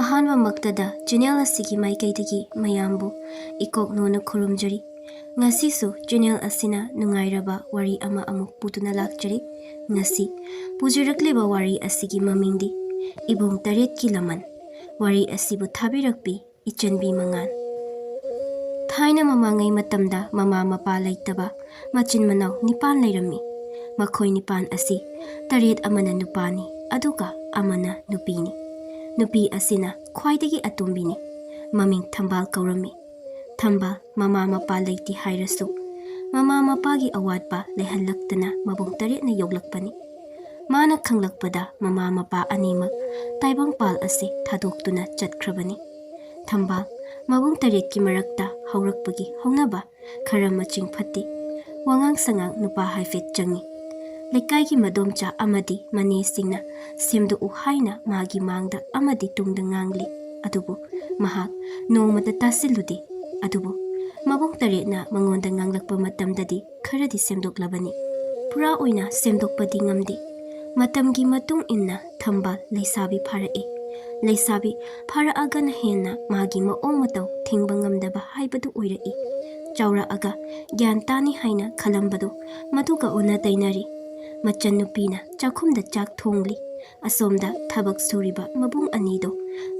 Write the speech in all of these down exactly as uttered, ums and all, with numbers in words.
ꯑꯍꯥꯟꯕꯃꯛꯇꯗ channel ꯑꯁꯤꯒꯤ ꯃꯥꯏꯀꯩꯗꯒꯤ ꯃꯌꯥꯝꯕꯨ ꯏꯀꯣꯛ ꯅꯣꯟꯅ ꯈꯨꯔꯨꯝꯖꯔꯤ꯫ ꯉꯁꯤꯁꯨ channel ꯑꯁꯤꯅ ꯅꯨꯡꯉꯥꯏꯔꯕ ꯋꯥꯔꯤ ꯑꯃ ꯑꯃꯨꯛ ꯄꯨꯗꯨꯅ ꯂꯥꯛꯆꯔꯤ꯫ ꯉꯁꯤ ꯄꯨꯖꯔꯛꯂꯤꯕ ꯋꯥꯔꯤ ꯑꯁꯤꯒꯤ ꯃꯃꯤꯡꯗꯤ ꯏꯕꯨꯡ ꯇꯔꯦꯠꯀꯤ ꯂꯃꯟ꯫ ꯋꯥꯔꯤ ꯑꯁꯤꯕꯨ ꯊꯥꯕꯤꯔꯛꯄꯤ ꯏꯆꯟꯕꯤ ꯃꯉꯥꯜ꯫ ꯊꯥꯏꯅ ꯃꯃꯥꯡꯉꯩ ꯃꯇꯝꯗ ꯃꯃꯥ ꯃꯄꯥ ꯂꯩꯇꯕ ꯃꯆꯤꯟ ꯃꯅꯥꯎ ꯅꯤꯄꯥꯟ ꯂꯩꯔꯝꯃꯤ꯫ ꯃꯈꯣꯏ ꯅꯤꯄꯥꯟ ꯑꯁꯤ ꯇꯔꯦꯠ ꯑꯃꯅ ꯅꯨꯄꯥꯅꯤ, ꯑꯗꯨꯒ ꯑꯃꯅ ꯅꯨꯄꯤꯅꯤ꯫ ꯅꯨꯄꯤ ꯑꯁꯤꯅ ꯈ꯭ꯋꯥꯏꯗꯒꯤ ꯑꯇꯣꯝꯕꯤꯅꯤ꯫ ꯃꯃꯤꯡ ꯊꯝꯕꯥꯜ ꯀꯧꯔꯝꯃꯤ꯫ ꯊꯝꯕꯥꯜ ꯃꯃꯥ ꯃꯄꯥ ꯂꯩꯇꯦ ꯍꯥꯏꯔꯁꯨ, ꯃꯃꯥ ꯃꯄꯥꯒꯤ ꯑꯋꯥꯠꯄ ꯂꯩꯍꯜꯂꯛꯇꯅ ꯃꯕꯨꯡ ꯇꯔꯦꯠꯅ ꯌꯣꯛꯂꯛꯄꯅꯤ꯫ ꯃꯥꯅ ꯈꯪꯂꯛꯄꯗ ꯃꯃꯥ ꯃꯄꯥ ꯑꯅꯤꯃꯛ ꯇꯥꯏꯕꯪꯄꯥꯜ ꯑꯁꯤ ꯊꯥꯗꯣꯛꯇꯨꯅ ꯆꯠꯈ꯭ꯔꯕꯅꯤ꯫ ꯊꯝꯕꯥꯜ ꯃꯕꯨꯡ ꯇꯔꯦꯠꯀꯤ ꯃꯔꯛꯇ ꯍꯧꯔꯛꯄꯒꯤ ꯍꯧꯅꯕ ꯈꯔ ꯃꯆꯤꯡ ꯐꯠꯇꯦ꯫ ꯋꯥꯉꯥꯡ ꯁꯉꯥꯡ ꯅꯨꯄꯥ ꯍꯥꯏꯐꯦꯠ ꯆꯪꯏ꯫ ꯂꯩꯀꯥꯏꯒꯤ ꯃꯗꯣꯝꯆꯥ ꯑꯃꯗꯤ ꯃꯅꯦꯁꯤꯡꯅ ꯁꯦꯝꯗꯣꯛꯎ ꯍꯥꯏꯅ ꯃꯥꯒꯤ ꯃꯥꯡꯗ ꯑꯃꯗꯤ ꯇꯨꯡꯗ ꯉꯥꯡꯂꯤ꯫ ꯑꯗꯨꯕꯨ ꯃꯍꯥꯛ ꯅꯣꯡꯃꯇ ꯇꯥꯁꯤꯜꯂꯨꯗꯦ꯫ ꯑꯗꯨꯕꯨ ꯃꯕꯨꯡ ꯇꯔꯦꯠꯅ ꯃꯉꯣꯟꯗ ꯉꯥꯡꯂꯛꯄ ꯃꯇꯝꯗꯗꯤ ꯈꯔꯗꯤ ꯁꯦꯝꯗꯣꯛꯂꯕꯅꯤ꯫ ꯄꯨꯔꯥ ꯑꯣꯏꯅ ꯁꯦꯝꯗꯣꯛꯄꯗꯤ ꯉꯝꯗꯦ꯫ ꯃꯇꯝꯒꯤ ꯃꯇꯨꯡ ꯏꯟꯅ ꯊꯝꯕꯥꯜ ꯂꯩꯁꯥꯕꯤ ꯐꯥꯔꯛꯏ꯫ ꯂꯩꯁꯥꯕꯤ ꯐꯥꯔꯛꯑꯒꯅ ꯍꯦꯟꯅ ꯃꯥꯒꯤ ꯃꯑꯣꯡ ꯃꯇꯧ ꯊꯤꯡꯕ ꯉꯝꯗꯕ ꯍꯥꯏꯕꯗꯨ ꯑꯣꯏꯔꯛꯏ꯫ ꯆꯥꯎꯔꯛꯑꯒ ꯒ꯭ꯌꯥꯟ ꯇꯥꯅꯤ ꯍꯥꯏꯅ ꯈꯜꯂꯝꯕꯗꯨ ꯃꯗꯨꯒ ꯑꯣꯟꯅ ꯇꯩꯅꯔꯤ꯫ ꯃꯆꯟꯅꯨꯄꯤꯅ ꯆꯥꯛꯈꯨꯝꯗ ꯆꯥꯛ ꯊꯣꯡꯂꯤ꯫ ꯑꯁꯣꯝꯗ ꯊꯕꯛ ꯁꯨꯔꯤꯕ ꯃꯕꯨꯡ ꯑꯅꯤꯗꯣ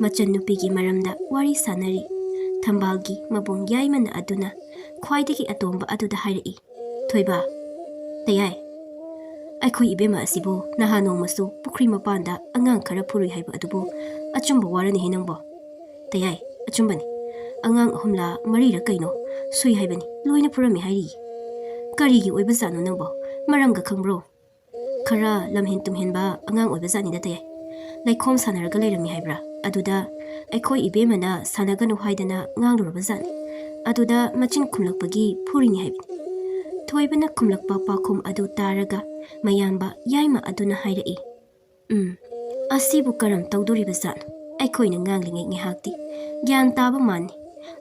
ꯃꯆꯟꯅꯨꯄꯤꯒꯤ ꯃꯔꯝꯗ ꯋꯥꯔꯤ ꯁꯥꯟꯅꯔꯤ꯫ ꯊꯝꯕꯥꯜꯒꯤ ꯃꯕꯨꯡ ꯌꯥꯏꯃꯅ ꯑꯗꯨꯅ ꯈ꯭ꯋꯥꯏꯗꯒꯤ ꯑꯇꯣꯝꯕ ꯑꯗꯨꯗ ꯍꯥꯏꯔꯛꯏ, "ꯊꯣꯏꯕ, ꯇꯌꯥꯏ, ꯑꯩꯈꯣꯏ ꯏꯕꯦꯝꯃ ꯑꯁꯤꯕꯨ ꯅꯍꯥꯟ ꯅꯣꯡꯃꯁꯨ ꯄꯨꯈ꯭ꯔꯤ ꯃꯄꯥꯟꯗ ꯑꯉꯥꯡ ꯈꯔ ꯐꯨꯔꯨꯏ ꯍꯥꯏꯕ ꯑꯗꯨꯕꯨ ꯑꯆꯨꯝꯕ ꯋꯥꯔꯅꯤꯍꯦ ꯅꯪꯕꯣ?" "ꯇꯌꯥꯏ, ꯑꯆꯨꯝꯕꯅꯤ꯫ ꯑꯉꯥꯡ ꯑꯍꯨꯝꯂꯥ ꯃꯔꯤꯔꯥ ꯀꯩꯅꯣ ꯁꯨꯏ ꯍꯥꯏꯕꯅꯤ, ꯂꯣꯏꯅ ꯐꯨꯔꯝꯃꯤ ꯍꯥꯏꯔꯤꯌꯦ꯫ ꯀꯔꯤꯒꯤ ꯑꯣꯏꯕꯖꯥꯠꯅꯣ ꯅꯪꯕꯣ? ꯃꯔꯝꯒ ꯈꯪꯕ꯭ꯔꯣ?" "ꯈꯔ ꯂꯝꯍꯦꯟ ꯇꯨꯝꯍꯦꯟꯕ ꯑꯉꯥꯡ ꯑꯣꯏꯕꯖꯥꯠꯅꯤꯗ ꯇꯌꯥꯏ꯫ ꯂꯩꯈꯣꯝ ꯁꯥꯟꯅꯔꯒ ꯂꯩꯔꯝꯃꯤ ꯍꯥꯏꯕ꯭ꯔꯥ? ꯑꯗꯨꯗ ꯑꯩꯈꯣꯏ ꯏꯕꯦꯝꯃꯅ ꯁꯥꯟꯅꯒꯅꯨ ꯍꯥꯏꯗꯅ ꯉꯥꯡꯂꯨꯔꯕꯖꯥꯠꯅꯤ꯫ ꯑꯗꯨꯗ ꯃꯆꯤꯟ ꯈꯨꯝꯂꯛꯄꯒꯤ ꯐꯨꯔꯤꯅꯤ ꯍꯥꯏꯕꯅꯤ꯫" ꯊꯣꯏꯕꯅ ꯈꯨꯝꯂꯛꯄ ꯄꯥꯎꯈꯨꯝ ꯑꯗꯨ ꯇꯥꯔꯒ ꯃꯌꯥꯝꯕ ꯌꯥꯏꯃ ꯑꯗꯨꯅ ꯍꯥꯏꯔꯛꯏ, "ꯎꯝ, ꯑꯁꯤꯕꯨ ꯀꯔꯝ ꯇꯧꯗꯣꯔꯤꯕꯖꯥꯠꯅꯣ? ꯑꯩꯈꯣꯏꯅ ꯉꯥꯡꯂꯤꯉꯩ ꯉꯥꯏꯍꯥꯛꯇꯤ ꯒ꯭ꯌꯥꯟ ꯇꯥꯕ ꯃꯥꯟꯅꯤ꯫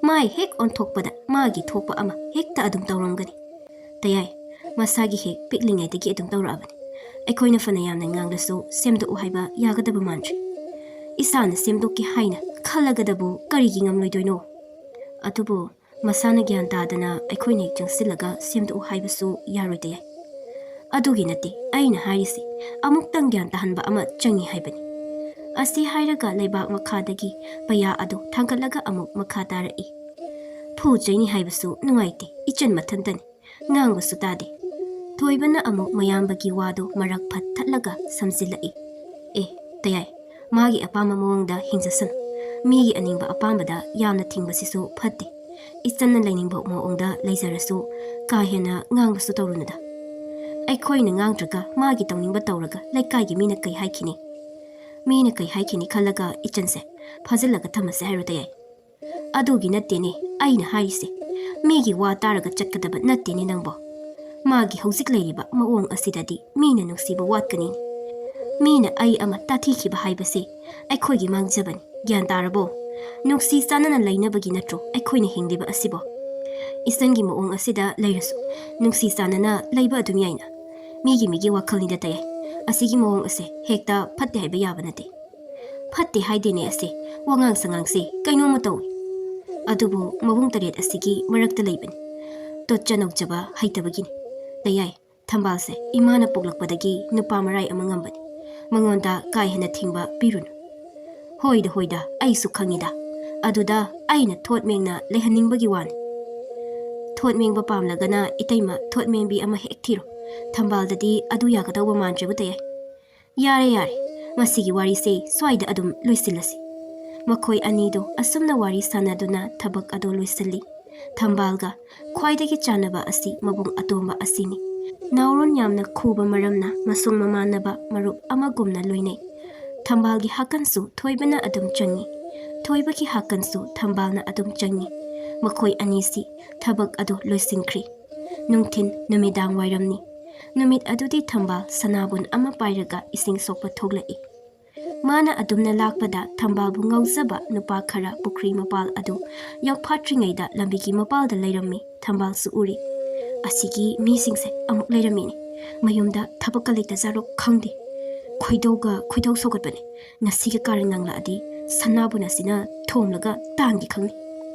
ꯃꯥꯏ ꯍꯦꯛ ꯑꯣꯟꯊꯣꯛꯄꯗ ꯃꯥꯒꯤ ꯊꯣꯛꯄ ꯑꯃ ꯍꯦꯛꯇ ꯑꯗꯨꯝ ꯇꯧꯔꯝꯒꯅꯤ꯫ ꯇꯌꯥꯏ, ꯃꯁꯥꯒꯤ ꯍꯦꯛ ꯄꯤꯛꯂꯤꯉꯩꯗꯒꯤ ꯑꯗꯨꯝ ꯇꯧꯔꯛꯑꯕꯅꯤ꯫ ꯑꯩꯈꯣꯏꯅ ꯐꯅ ꯌꯥꯝꯅ ꯉꯥꯡꯂꯁꯨ ꯁꯦꯝꯗꯣꯛꯎ ꯍꯥꯏꯕ ꯌꯥꯒꯗꯕ ꯃꯥꯟꯗ꯭ꯔꯤ꯫ ꯏꯁꯥꯅ ꯁꯦꯝꯗꯣꯛꯀꯦ ꯍꯥꯏꯅ ꯈꯜꯂꯒꯗꯕꯨ ꯀꯔꯤꯒꯤ ꯉꯝꯂꯣꯏꯗꯣꯏꯅꯣ? ꯑꯗꯨꯕꯨ ꯃꯁꯥꯅ ꯒ꯭ꯌꯥꯟ ꯇꯥꯗꯅ ꯑꯩꯈꯣꯏꯅ ꯍꯦꯛ ꯆꯪꯁꯤꯜꯂꯒ ꯁꯦꯝꯗꯣꯛꯎ ꯍꯥꯏꯕꯁꯨ ꯌꯥꯔꯣꯏꯗ ꯌꯥꯏ꯫ ꯑꯗꯨꯒꯤ ꯅꯠꯇꯦ ꯑꯩꯅ ꯍꯥꯏꯔꯤꯁꯤ, ꯑꯃꯨꯛꯇꯪ ꯒ꯭ꯌꯥꯟ ꯇꯥꯍꯟꯕ ꯑꯃ ꯆꯪꯏ ꯍꯥꯏꯕꯅꯤ꯫ ꯑꯁꯤ ꯍꯥꯏꯔꯒ ꯂꯩꯕꯥꯛ ꯃꯈꯥꯗꯒꯤ ꯄꯩꯌꯥ ꯑꯗꯨ ꯊꯥꯡꯒꯠꯂꯒ ꯑꯃꯨꯛ ꯃꯈꯥ ꯇꯥꯔꯛꯏ꯫ ꯐꯨ ꯆꯩꯅꯤ ꯍꯥꯏꯕꯁꯨ ꯅꯨꯡꯉꯥꯏꯇꯦ, ꯏꯆꯟ ꯃꯊꯟꯇꯅꯤ꯫ ꯉꯥꯡꯕꯁꯨ ꯇꯥꯗꯦ꯫ ꯊꯣꯏꯕꯅ ꯑꯃꯨꯛ ꯃꯌꯥꯝꯕꯒꯤ ꯋꯥꯗꯨ ꯃꯔꯛ ꯐꯠ ꯊꯠꯂꯒ ꯁꯝꯖꯤꯜꯂꯛꯏ꯫ ꯑꯦ, ꯇꯌꯥꯏ, ꯃꯥꯒꯤ ꯑꯄꯥꯝꯕ ꯃꯑꯣꯡꯗ ꯍꯤꯡꯖꯁꯅꯨ꯫ ꯃꯤꯒꯤ ꯑꯅꯤꯡꯕ ꯑꯄꯥꯝꯕꯗ ꯌꯥꯝꯅ ꯊꯤꯡꯕꯁꯤꯁꯨ ꯐꯠꯇꯦ꯫ ꯏꯆꯟꯅ ꯂꯩꯅꯤꯡꯕ ꯃꯑꯣꯡꯗ ꯂꯩꯖꯔꯁꯨ ꯀꯥ ꯍꯦꯟꯅ ꯉꯥꯡꯕꯁꯨ ꯇꯧꯔꯨꯅꯨꯗ꯫ ꯑꯩꯈꯣꯏꯅ ꯉꯥꯡꯗ꯭ꯔꯒ ꯃꯥꯒꯤ ꯇꯧꯅꯤꯡꯕ ꯇꯧꯔꯒ ꯂꯩꯀꯥꯏꯒꯤ ꯃꯤꯅ ꯀꯩ ꯍꯥꯏꯈꯤꯅꯤ? ꯃꯤꯅ ꯀꯩ ꯍꯥꯏꯈꯤꯅꯤ ꯈꯜꯂꯒ ꯏꯆꯟꯁꯦ ꯐꯥꯖꯤꯜꯂꯒ ꯊꯝꯃꯁꯦ ꯍꯥꯏꯔꯣ ꯇꯌꯥꯏ? ꯑꯗꯨꯒꯤ ꯅꯠꯇꯦꯅꯦ ꯑꯩꯅ ꯍꯥꯏꯔꯤꯁꯦ꯫ ꯃꯤꯒꯤ ꯋꯥ ꯇꯥꯔꯒ ꯆꯠꯀꯗꯕ ꯅꯠꯇꯦꯅꯦ ꯅꯪꯕꯣ꯫ ꯃꯥꯒꯤ ꯍꯧꯖꯤꯛ ꯂꯩꯔꯤꯕ ꯃꯑꯣꯡ ꯑꯁꯤꯗꯗꯤ ꯃꯤꯅ ꯅꯨꯡꯁꯤꯕ ꯋꯥꯠꯀꯅꯤꯅꯦ꯫ ꯃꯤꯅ ꯑꯩ ꯑꯃ ꯇꯥꯊꯤꯈꯤꯕ ꯍꯥꯏꯕꯁꯦ ꯑꯩꯈꯣꯏꯒꯤ ꯃꯥꯡꯖꯕꯅꯤ꯫ ꯒ꯭ꯌꯥꯟ ꯇꯥꯔꯕꯣ? ꯅꯨꯡꯁꯤ ꯆꯥꯟꯅꯅ ꯂꯩꯅꯕꯒꯤ ꯅꯠꯇ꯭ꯔꯣ ꯑꯩꯈꯣꯏꯅ ꯍꯤꯡꯂꯤꯕ ꯑꯁꯤꯕꯣ? ꯏꯆꯟꯒꯤ ꯃꯑꯣꯡ ꯑꯁꯤꯗ ꯂꯩꯔꯁꯨ ꯅꯨꯡꯁꯤ ꯆꯥꯟꯅꯅ ꯂꯩꯕ ꯑꯗꯨꯝ ꯌꯥꯏꯅ꯫ ꯃꯤꯒꯤ ꯃꯤꯒꯤ ꯋꯥꯈꯜꯅꯤꯗ ꯇꯌꯥꯏ꯫ ꯑꯁꯤꯒꯤ ꯃꯑꯣꯡ ꯑꯁꯦ ꯍꯦꯛꯇ ꯐꯠꯇꯦ ꯍꯥꯏꯕ ꯌꯥꯕ ꯅꯠꯇꯦ꯫ ꯐꯠꯇꯦ ꯍꯥꯏꯗꯦꯅꯦ ꯑꯁꯦ, ꯋꯥꯉꯥꯡ ꯁꯉꯥꯡꯁꯦ ꯀꯩꯅꯣꯝꯃ ꯇꯧꯏ꯫ ꯑꯗꯨꯕꯨ ꯃꯕꯨꯡ ꯇꯔꯦꯠ ꯑꯁꯤꯒꯤ ꯃꯔꯛꯇ ꯂꯩꯕꯅꯤ꯫ ꯇꯣꯠꯆ ꯅꯧꯖꯕ ꯍꯩꯇꯕꯒꯤꯅꯤ꯫ ꯇꯌꯥꯏ, ꯊꯝꯕꯥꯜꯁꯦ ꯏꯃꯥꯅ ꯄꯣꯛꯂꯛꯄꯗꯒꯤ ꯅꯨꯄꯥ ꯃꯔꯥꯏ ꯑꯃ ꯉꯝꯕꯅꯤ꯫ ꯃꯉꯣꯟꯗ ꯀꯥ ꯍꯦꯟꯅ ꯊꯤꯡꯕ ꯄꯤꯔꯨꯅꯨ꯫ ꯍꯣꯏꯗ, ꯍꯣꯏꯗ, ꯑꯩꯁꯨ ꯈꯪꯉꯤꯗ꯫ ꯑꯗꯨꯗ ꯑꯩꯅ ꯊꯣꯠ ꯃꯦꯡꯅ ꯂꯩꯍꯟꯅꯤꯡꯕꯒꯤ ꯋꯥꯅꯤ꯫ ꯊꯣꯠ ꯃꯦꯡꯕ ꯄꯥꯝꯂꯒꯅ ꯏꯇꯩꯃ ꯊꯣꯠ ꯃꯦꯡꯕꯤ ꯑꯃ ꯍꯦꯛ ꯊꯤꯔꯣ꯫ ꯊꯝꯕꯥꯜꯗꯗꯤ ꯑꯗꯨ ꯌꯥꯒꯗꯧꯕ ꯃꯥꯟꯗ꯭ꯔꯦꯕꯨ ꯇꯌꯥꯏ꯫ ꯌꯥꯔꯦ, ꯌꯥꯔꯦ, ꯃꯁꯤꯒꯤ ꯋꯥꯔꯤꯁꯦ ꯁ꯭ꯋꯥꯏꯗ ꯑꯗꯨꯝ ꯂꯣꯏꯁꯤꯜꯂꯁꯤ꯫ ꯃꯈꯣꯏ ꯑꯅꯤꯗꯨ ꯑꯁꯨꯝꯅ ꯋꯥꯔꯤ ꯁꯥꯟꯅꯗꯨꯅ ꯊꯕꯛ ꯑꯗꯨ ꯂꯣꯏꯁꯤꯜꯂꯤ꯫ ꯊꯝꯕꯥꯜꯒ ꯈ꯭ꯋꯥꯏꯗꯒꯤ ꯆꯥꯟꯅꯕ ꯑꯁꯤ ꯃꯕꯨꯡ ꯑꯇꯣꯝꯕ ꯑꯁꯤꯅꯤ꯫ ꯅꯥꯎꯔꯣꯟ ꯌꯥꯝꯅ ꯈꯨꯕ ꯃꯔꯝꯅ ꯃꯁꯣꯡ ꯃꯃꯥꯟꯅꯕ ꯃꯔꯨꯞ ꯑꯃꯒꯨꯝꯅ ꯂꯣꯏꯅꯩ꯫ ꯊꯝꯕꯥꯜꯒꯤ ꯍꯥꯀꯟꯁꯨ ꯊꯣꯏꯕꯅ ꯑꯗꯨꯝ ꯆꯪꯉꯤ꯫ ꯊꯣꯏꯕꯒꯤ ꯍꯥꯀꯟꯁꯨ ꯊꯝꯕꯥꯜꯅ ꯑꯗꯨꯝ ꯆꯪꯉꯤ꯫ ꯃꯈꯣꯏ ꯑꯅꯤꯁꯤ ꯊꯕꯛ ꯑꯗꯨ ꯂꯣꯏꯁꯤꯟꯈ꯭ꯔꯤ꯫ ꯅꯨꯡꯊꯤꯟ ꯅꯨꯃꯤꯗꯥꯡ ꯋꯥꯏꯔꯝꯅꯤ꯫ ꯅꯨꯃꯤꯠ ꯑꯗꯨꯗꯤ ꯊꯝꯕꯥꯜ ꯁꯅꯥꯕꯨꯟ ꯑꯃ ꯄꯥꯏꯔꯒ ꯏꯁꯤꯡ ꯁꯣꯛꯄ ꯊꯣꯛꯂꯛꯏ꯫ ꯃꯥꯅ ꯑꯗꯨꯝꯅ ꯂꯥꯛꯄꯗ ꯊꯝꯕꯥꯜꯕꯨ ꯉꯥꯎꯖꯕ ꯅꯨꯄꯥ ꯈꯔ ꯄꯨꯈ꯭ꯔꯤ ꯃꯄꯥꯜ ꯑꯗꯨ ꯌꯧꯐꯥꯠꯇ꯭ꯔꯤꯉꯩꯗ ꯂꯝꯕꯤꯒꯤ ꯃꯄꯥꯜꯗ ꯂꯩꯔꯝꯃꯤ꯫ ꯊꯝꯕꯥꯜꯁꯨ ꯎꯔꯤ꯫ "ꯑꯁꯤꯒꯤ ꯃꯤꯁꯤꯡꯁꯦ ꯑꯃꯨꯛ ꯂꯩꯔꯝꯃꯤꯅꯦ꯫ ꯃꯌꯨꯝꯗ ꯊꯕꯛꯀ ꯂꯩꯇꯖꯥꯔꯣ ꯈꯪꯗꯦ꯫ ꯈꯣꯏꯗꯧꯒ ꯈꯣꯏꯗꯧ ꯁꯧꯒꯠꯄꯅꯦ꯫ ꯉꯁꯤꯒ ꯀꯥꯔꯟ ꯉꯥꯡꯂꯛꯑꯗꯤ ꯁꯅꯥꯕꯨꯟ ꯑꯁꯤꯅ ꯊꯣꯝꯂꯒ ꯇꯥꯟꯒꯦ ꯈꯪꯅꯤ꯫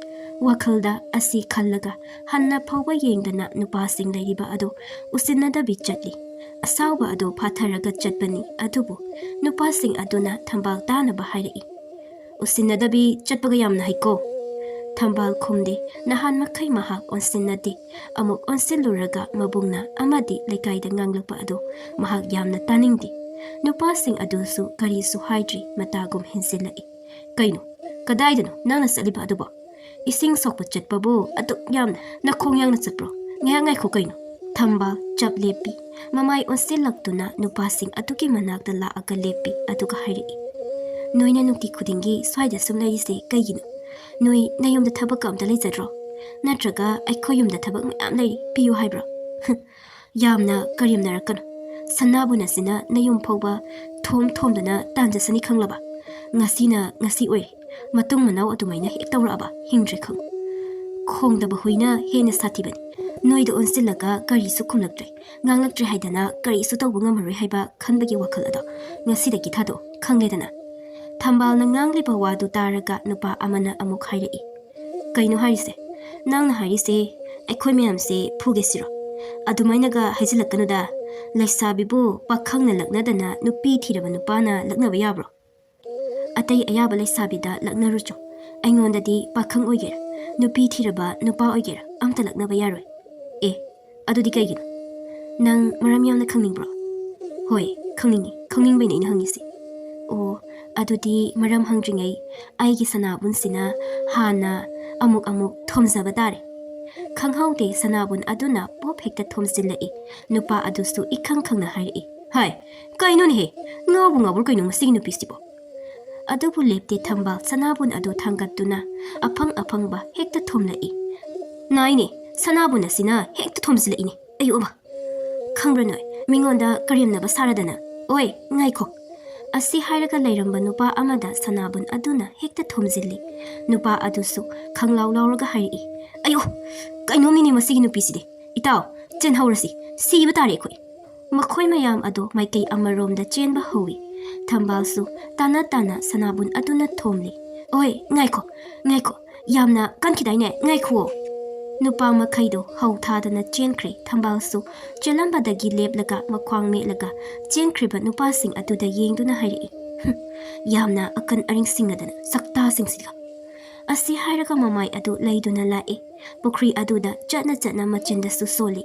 ꯋꯥꯈꯜꯗ ꯑꯁꯤ ꯈꯜꯂꯒ ꯍꯟꯅ ꯐꯥꯎꯕ ꯌꯦꯡꯗꯅ ꯅꯨꯄꯥꯁꯤꯡ ꯂꯩꯔꯤꯕ ꯑꯗꯨ ꯎꯁꯤꯟꯅꯗꯕꯤ ꯆꯠꯂꯤ꯫ ꯑꯁꯥꯎꯕ ꯑꯗꯨ ꯐꯥꯊꯔꯒ ꯆꯠꯄꯅꯤ꯫ ꯑꯗꯨꯕꯨ ꯅꯨꯄꯥꯁꯤꯡ ꯑꯗꯨꯅ ꯊꯝꯕꯥꯜ ꯇꯥꯅꯕ ꯍꯥꯏꯔꯛꯏ꯫ "ꯎꯁꯤꯟꯅꯗꯕꯤ ꯆꯠꯄꯒ ꯌꯥꯝꯅ ꯍꯩꯀꯣ?" ꯊꯝꯕꯥꯜ ꯈꯨꯝꯗꯦ꯫ ꯅꯍꯥꯟ ꯃꯈꯩ ꯃꯍꯥꯛ ꯑꯣꯟꯁꯤꯟꯅꯗꯦ꯫ ꯑꯃꯨꯛ ꯑꯣꯟꯁꯤꯜꯂꯨꯔꯒ ꯃꯕꯨꯡꯅ ꯑꯃꯗꯤ ꯂꯩꯀꯥꯏꯗ ꯉꯥꯡꯂꯛꯄ ꯑꯗꯨ ꯃꯍꯥꯛ ꯌꯥꯝꯅ ꯇꯥꯅꯤꯡꯗꯦ꯫ ꯅꯨꯄꯥꯁꯤꯡ ꯑꯗꯨꯁꯨ ꯀꯔꯤꯁꯨ ꯍꯥꯏꯗ꯭ꯔꯤ, ꯃꯇꯥꯒꯨꯝ ꯍꯦꯟꯖꯤꯜꯂꯛꯏ꯫ "ꯀꯩꯅꯣ? ꯀꯗꯥꯏꯗꯅꯣ ꯅꯪꯅ ꯆꯠꯂꯤꯕ ꯑꯗꯨꯕꯣ? ꯏꯁꯤꯡ ꯁꯣꯛꯄ ꯆꯠꯄꯕꯨ ꯑꯗꯨꯛ ꯌꯥꯝꯅ ꯅꯈꯣꯡ ꯌꯥꯡꯅ ꯆꯠꯄ꯭ꯔꯣ? ꯉꯥꯏꯍꯥꯛ ꯉꯥꯏꯈꯣ ꯀꯩꯅꯣ?" ꯊꯝꯕꯥꯜ ꯆꯞ ꯂꯦꯞꯄꯤ꯫ ꯃꯃꯥꯏ ꯑꯣꯟꯁꯤꯜꯂꯛꯇꯨꯅ ꯅꯨꯄꯥꯁꯤꯡ ꯑꯗꯨꯒꯤ ꯃꯅꯥꯛꯇ ꯂꯥꯛꯑꯒ ꯂꯦꯞꯄꯤ꯫ ꯑꯗꯨꯒ ꯍꯥꯏꯔꯛꯏ, "ꯅꯣꯏꯅ ꯅꯨꯡꯇꯤ ꯈꯨꯗꯤꯡꯒꯤ ꯁ꯭ꯋꯥꯏꯗ ꯁꯨꯝ ꯂꯩꯔꯤꯁꯦ ꯀꯩꯒꯤꯅꯣ? ꯅꯣꯏ ꯅꯌꯨꯝꯗ ꯊꯕꯛꯀ ꯑꯝꯇ ꯂꯩꯖꯗ꯭ꯔꯣ? ꯅꯠꯇ꯭ꯔꯒ ꯑꯩꯈꯣꯏ ꯌꯨꯝꯗ ꯊꯕꯛ ꯃꯌꯥꯝ ꯂꯩꯔꯤ, ꯄꯤꯌꯨ ꯍꯥꯏꯕ꯭ꯔꯣ?" "ꯌꯥꯝꯅ ꯀꯔꯦꯝꯅꯔꯛꯀꯅꯨ꯫ ꯁꯅꯥꯕꯨꯟ ꯑꯁꯤꯅ ꯅꯌꯨꯝ ꯐꯥꯎꯕ ꯊꯣꯝ ꯊꯣꯝꯗꯅ ꯇꯥꯟꯖꯁꯅꯤ ꯈꯪꯂꯕ? ꯉꯁꯤꯅ ꯉꯁꯤ ꯑꯣꯏꯔꯦ꯫ ꯃꯇꯨꯡ ꯃꯅꯥꯎ ꯑꯗꯨꯃꯥꯏꯅ ꯍꯦꯛ ꯇꯧꯔꯛꯑꯕ ꯍꯤꯡꯗ꯭ꯔꯦ ꯈꯪꯉꯨ꯫ ꯈꯣꯡꯗꯕ ꯍꯨꯏꯅ ꯍꯦꯟꯅ ꯁꯥꯊꯤꯕꯅꯤ꯫ ꯅꯣꯏꯗ ꯑꯣꯟꯁꯤꯜꯂꯒ ꯀꯔꯤꯁꯨ ꯈꯨꯝꯂꯛꯇ꯭ꯔꯦ, ꯉꯥꯡꯂꯛꯇ꯭ꯔꯦ ꯍꯥꯏꯗꯅ ꯀꯔꯤꯁꯨ ꯇꯧꯕ ꯉꯝꯃꯔꯣꯏ ꯍꯥꯏꯕ ꯈꯟꯕꯒꯤ ꯋꯥꯈꯜ ꯑꯗꯣ ꯉꯁꯤꯗꯒꯤ ꯊꯥꯗꯣꯛꯑꯣ, ꯈꯪꯂꯦꯗꯅ?" ꯊꯝꯕꯥꯜꯅ ꯉꯥꯡꯂꯤꯕ ꯋꯥꯗꯨ ꯇꯥꯔꯒ ꯅꯨꯄꯥ ꯑꯃꯅ ꯑꯃꯨꯛ ꯍꯥꯏꯔꯛꯏ, "ꯀꯩꯅꯣ ꯍꯥꯏꯔꯤꯁꯦ? ꯅꯪꯅ ꯍꯥꯏꯔꯤꯁꯦ ꯑꯩꯈꯣꯏ ꯃꯌꯥꯝꯁꯦ ꯐꯨꯒꯦ ꯁꯤꯔꯣ? ꯑꯗꯨꯃꯥꯏꯅꯒ ꯍꯥꯏꯖꯤꯜꯂꯛꯀꯅꯨꯗ꯫ ꯂꯩꯁꯥꯕꯤꯕꯨ ꯄꯥꯈꯪꯅ ꯂꯛꯅꯗꯅ ꯅꯨꯄꯤ ꯊꯤꯔꯕ ꯅꯨꯄꯥꯅ ꯂꯛꯅꯕ ꯌꯥꯕ꯭ꯔꯣ? ꯑꯇꯩ ꯑꯌꯥꯕ ꯂꯩꯁꯥꯕꯤꯗ ꯂꯛꯅꯔꯨꯆꯣ꯫ ꯑꯩꯉꯣꯟꯗꯗꯤ ꯄꯥꯈꯪ ꯑꯣꯏꯒꯦꯔꯥ, ꯅꯨꯄꯤ ꯊꯤꯔꯕ ꯅꯨꯄꯥ ꯑꯣꯏꯒꯦꯔꯥ, ꯑꯝꯇ ꯂꯛꯅꯕ ꯌꯥꯔꯣꯏ꯫ ꯑꯦ, ꯑꯗꯨꯗꯤ ꯀꯩꯒꯤꯅꯣ? ꯅꯪ ꯃꯔꯝ ꯌꯥꯝꯅ ꯈꯪꯅꯤꯡꯕ꯭ꯔꯣ?" "ꯍꯣꯏ, ꯈꯪꯅꯤꯡꯉꯤ꯫ ꯈꯪꯅꯤꯡꯕꯩꯅꯦ ꯑꯩꯅ ꯍꯪꯉꯤꯁꯦ꯫" "ꯑꯣ, ꯑꯗꯨꯗꯤ ꯃꯔꯝ ꯍꯪꯗ꯭ꯔꯤꯉꯩ ꯑꯩꯒꯤ ꯁꯅꯥꯕꯨꯟꯁꯤꯅ ꯍꯥꯟꯅ ꯑꯃꯨꯛ ꯑꯃꯨꯛ ꯊꯣꯝꯖꯕ ꯇꯥꯔꯦ꯫" ꯈꯪꯍꯧꯗꯦ, ꯁꯅꯥꯕꯨꯟ ꯑꯗꯨꯅ ꯄꯣꯞ ꯍꯦꯛꯇ ꯊꯣꯝꯖꯤꯜꯂꯛꯏ꯫ ꯅꯨꯄꯥ ꯑꯗꯨꯁꯨ ꯏꯈꯪ ꯈꯪꯅ ꯍꯥꯏꯔꯛꯏ, "ꯍꯥꯏ, ꯀꯩꯅꯣꯅꯦꯍꯦ? ꯉꯥꯎꯕꯨ ꯉꯥꯎꯕ꯭ꯔꯣ ꯀꯩꯅꯣ ꯃꯁꯤꯒꯤ ꯅꯨꯄꯤꯁꯤꯕꯣ?" ꯑꯗꯨꯕꯨ ꯂꯦꯞꯇꯦ, ꯊꯝꯕꯥꯜ ꯁꯅꯥꯕꯨꯟ ꯑꯗꯨ ꯊꯥꯡꯒꯠꯇꯨꯅ ꯑꯐꯪ ꯑꯐꯪꯕ ꯍꯦꯛꯇ ꯊꯣꯝꯂꯛꯏ꯫ "ꯅꯥꯏꯅꯦ, ꯁꯅꯥꯕꯨꯟ ꯑꯁꯤꯅ ꯍꯦꯛꯇ ꯊꯣꯝꯖꯤꯜꯂꯛꯏꯅꯦ꯫ ꯑꯌꯣ ꯑꯃ! ꯈꯪꯕ꯭ꯔꯥ ꯅꯣꯏ, ꯃꯤꯉꯣꯟꯗ ꯀꯔꯦꯝꯅꯕ ꯁꯥꯔꯗꯅ꯫ ꯑꯣꯏ, ꯉꯥꯏꯈꯣ!" ꯑꯁꯤ ꯍꯥꯏꯔꯒ ꯂꯩꯔꯝꯕ ꯅꯨꯄꯥ ꯑꯃꯗ ꯁꯅꯥꯕꯨꯟ ꯑꯗꯨꯅ ꯍꯦꯛꯇ ꯊꯣꯝꯖꯤꯜꯂꯤ꯫ ꯅꯨꯄꯥ ꯑꯗꯨꯁꯨ ꯈꯪꯂꯥꯎ ꯂꯥꯎꯔꯒ ꯍꯥꯏꯔꯛꯏ, "ꯑꯌꯣ! ꯀꯩꯅꯣꯝꯅꯤꯅꯦ ꯃꯁꯤꯒꯤ ꯅꯨꯄꯤꯁꯤꯗꯤ꯫ ꯏꯇꯥꯎ, ꯆꯦꯟꯍꯧꯔꯁꯤ, ꯁꯤꯕ ꯇꯥꯔꯦ ꯑꯩꯈꯣꯏ꯫" ꯃꯈꯣꯏ ꯃꯌꯥꯝ ꯑꯗꯨ ꯃꯥꯏꯀꯩ ꯑꯃꯔꯣꯝꯗ ꯆꯦꯟꯕ ꯍꯧꯏ꯫ ꯊꯝꯕꯥꯜꯁꯨ ꯇꯥꯅ ꯇꯥꯅ ꯁꯅꯥꯕꯨꯟ ꯑꯗꯨꯅ ꯊꯣꯝꯂꯤ꯫ "ꯑꯣꯏ, ꯉꯥꯏꯈꯣ, ꯉꯥꯏꯈꯣ, ꯌꯥꯝꯅ ꯀꯟꯈꯤꯗꯥꯏꯅꯦ, ꯉꯥꯏꯈꯨꯑꯣ!" ꯅꯨꯄꯥ ꯃꯈꯩꯗꯨ ꯍꯧ ꯊꯥꯗꯅ ꯆꯦꯟꯈ꯭ꯔꯦ꯫ ꯊꯝꯕꯥꯜꯁꯨ ꯆꯦꯜꯂꯝꯕꯗꯒꯤ ꯂꯦꯞꯂꯒ ꯃꯈ꯭ꯋꯥꯡ ꯃꯦꯠꯂꯒ ꯆꯦꯟꯈ꯭ꯔꯤꯕ ꯅꯨꯄꯥꯁꯤꯡ ꯑꯗꯨꯗ ꯌꯦꯡꯗꯨꯅ ꯍꯥꯏꯔꯛꯏ, "ꯍꯨꯝ, ꯌꯥꯝꯅ ꯑꯀꯟ ꯑꯔꯤꯡ ꯁꯤꯡꯅꯗꯅ ꯁꯛꯇꯥꯁꯤꯡꯁꯤꯒ!" ꯑꯁꯤ ꯍꯥꯏꯔꯒ ꯃꯃꯥꯏ ꯑꯗꯨ ꯂꯩꯗꯨꯅ ꯂꯥꯛꯏ꯫ ꯄꯨꯈ꯭ꯔꯤ ꯑꯗꯨꯗ ꯆꯠꯅ ꯆꯠꯅ ꯃꯆꯤꯟꯗꯁꯨ ꯁꯣꯜꯂꯤ꯫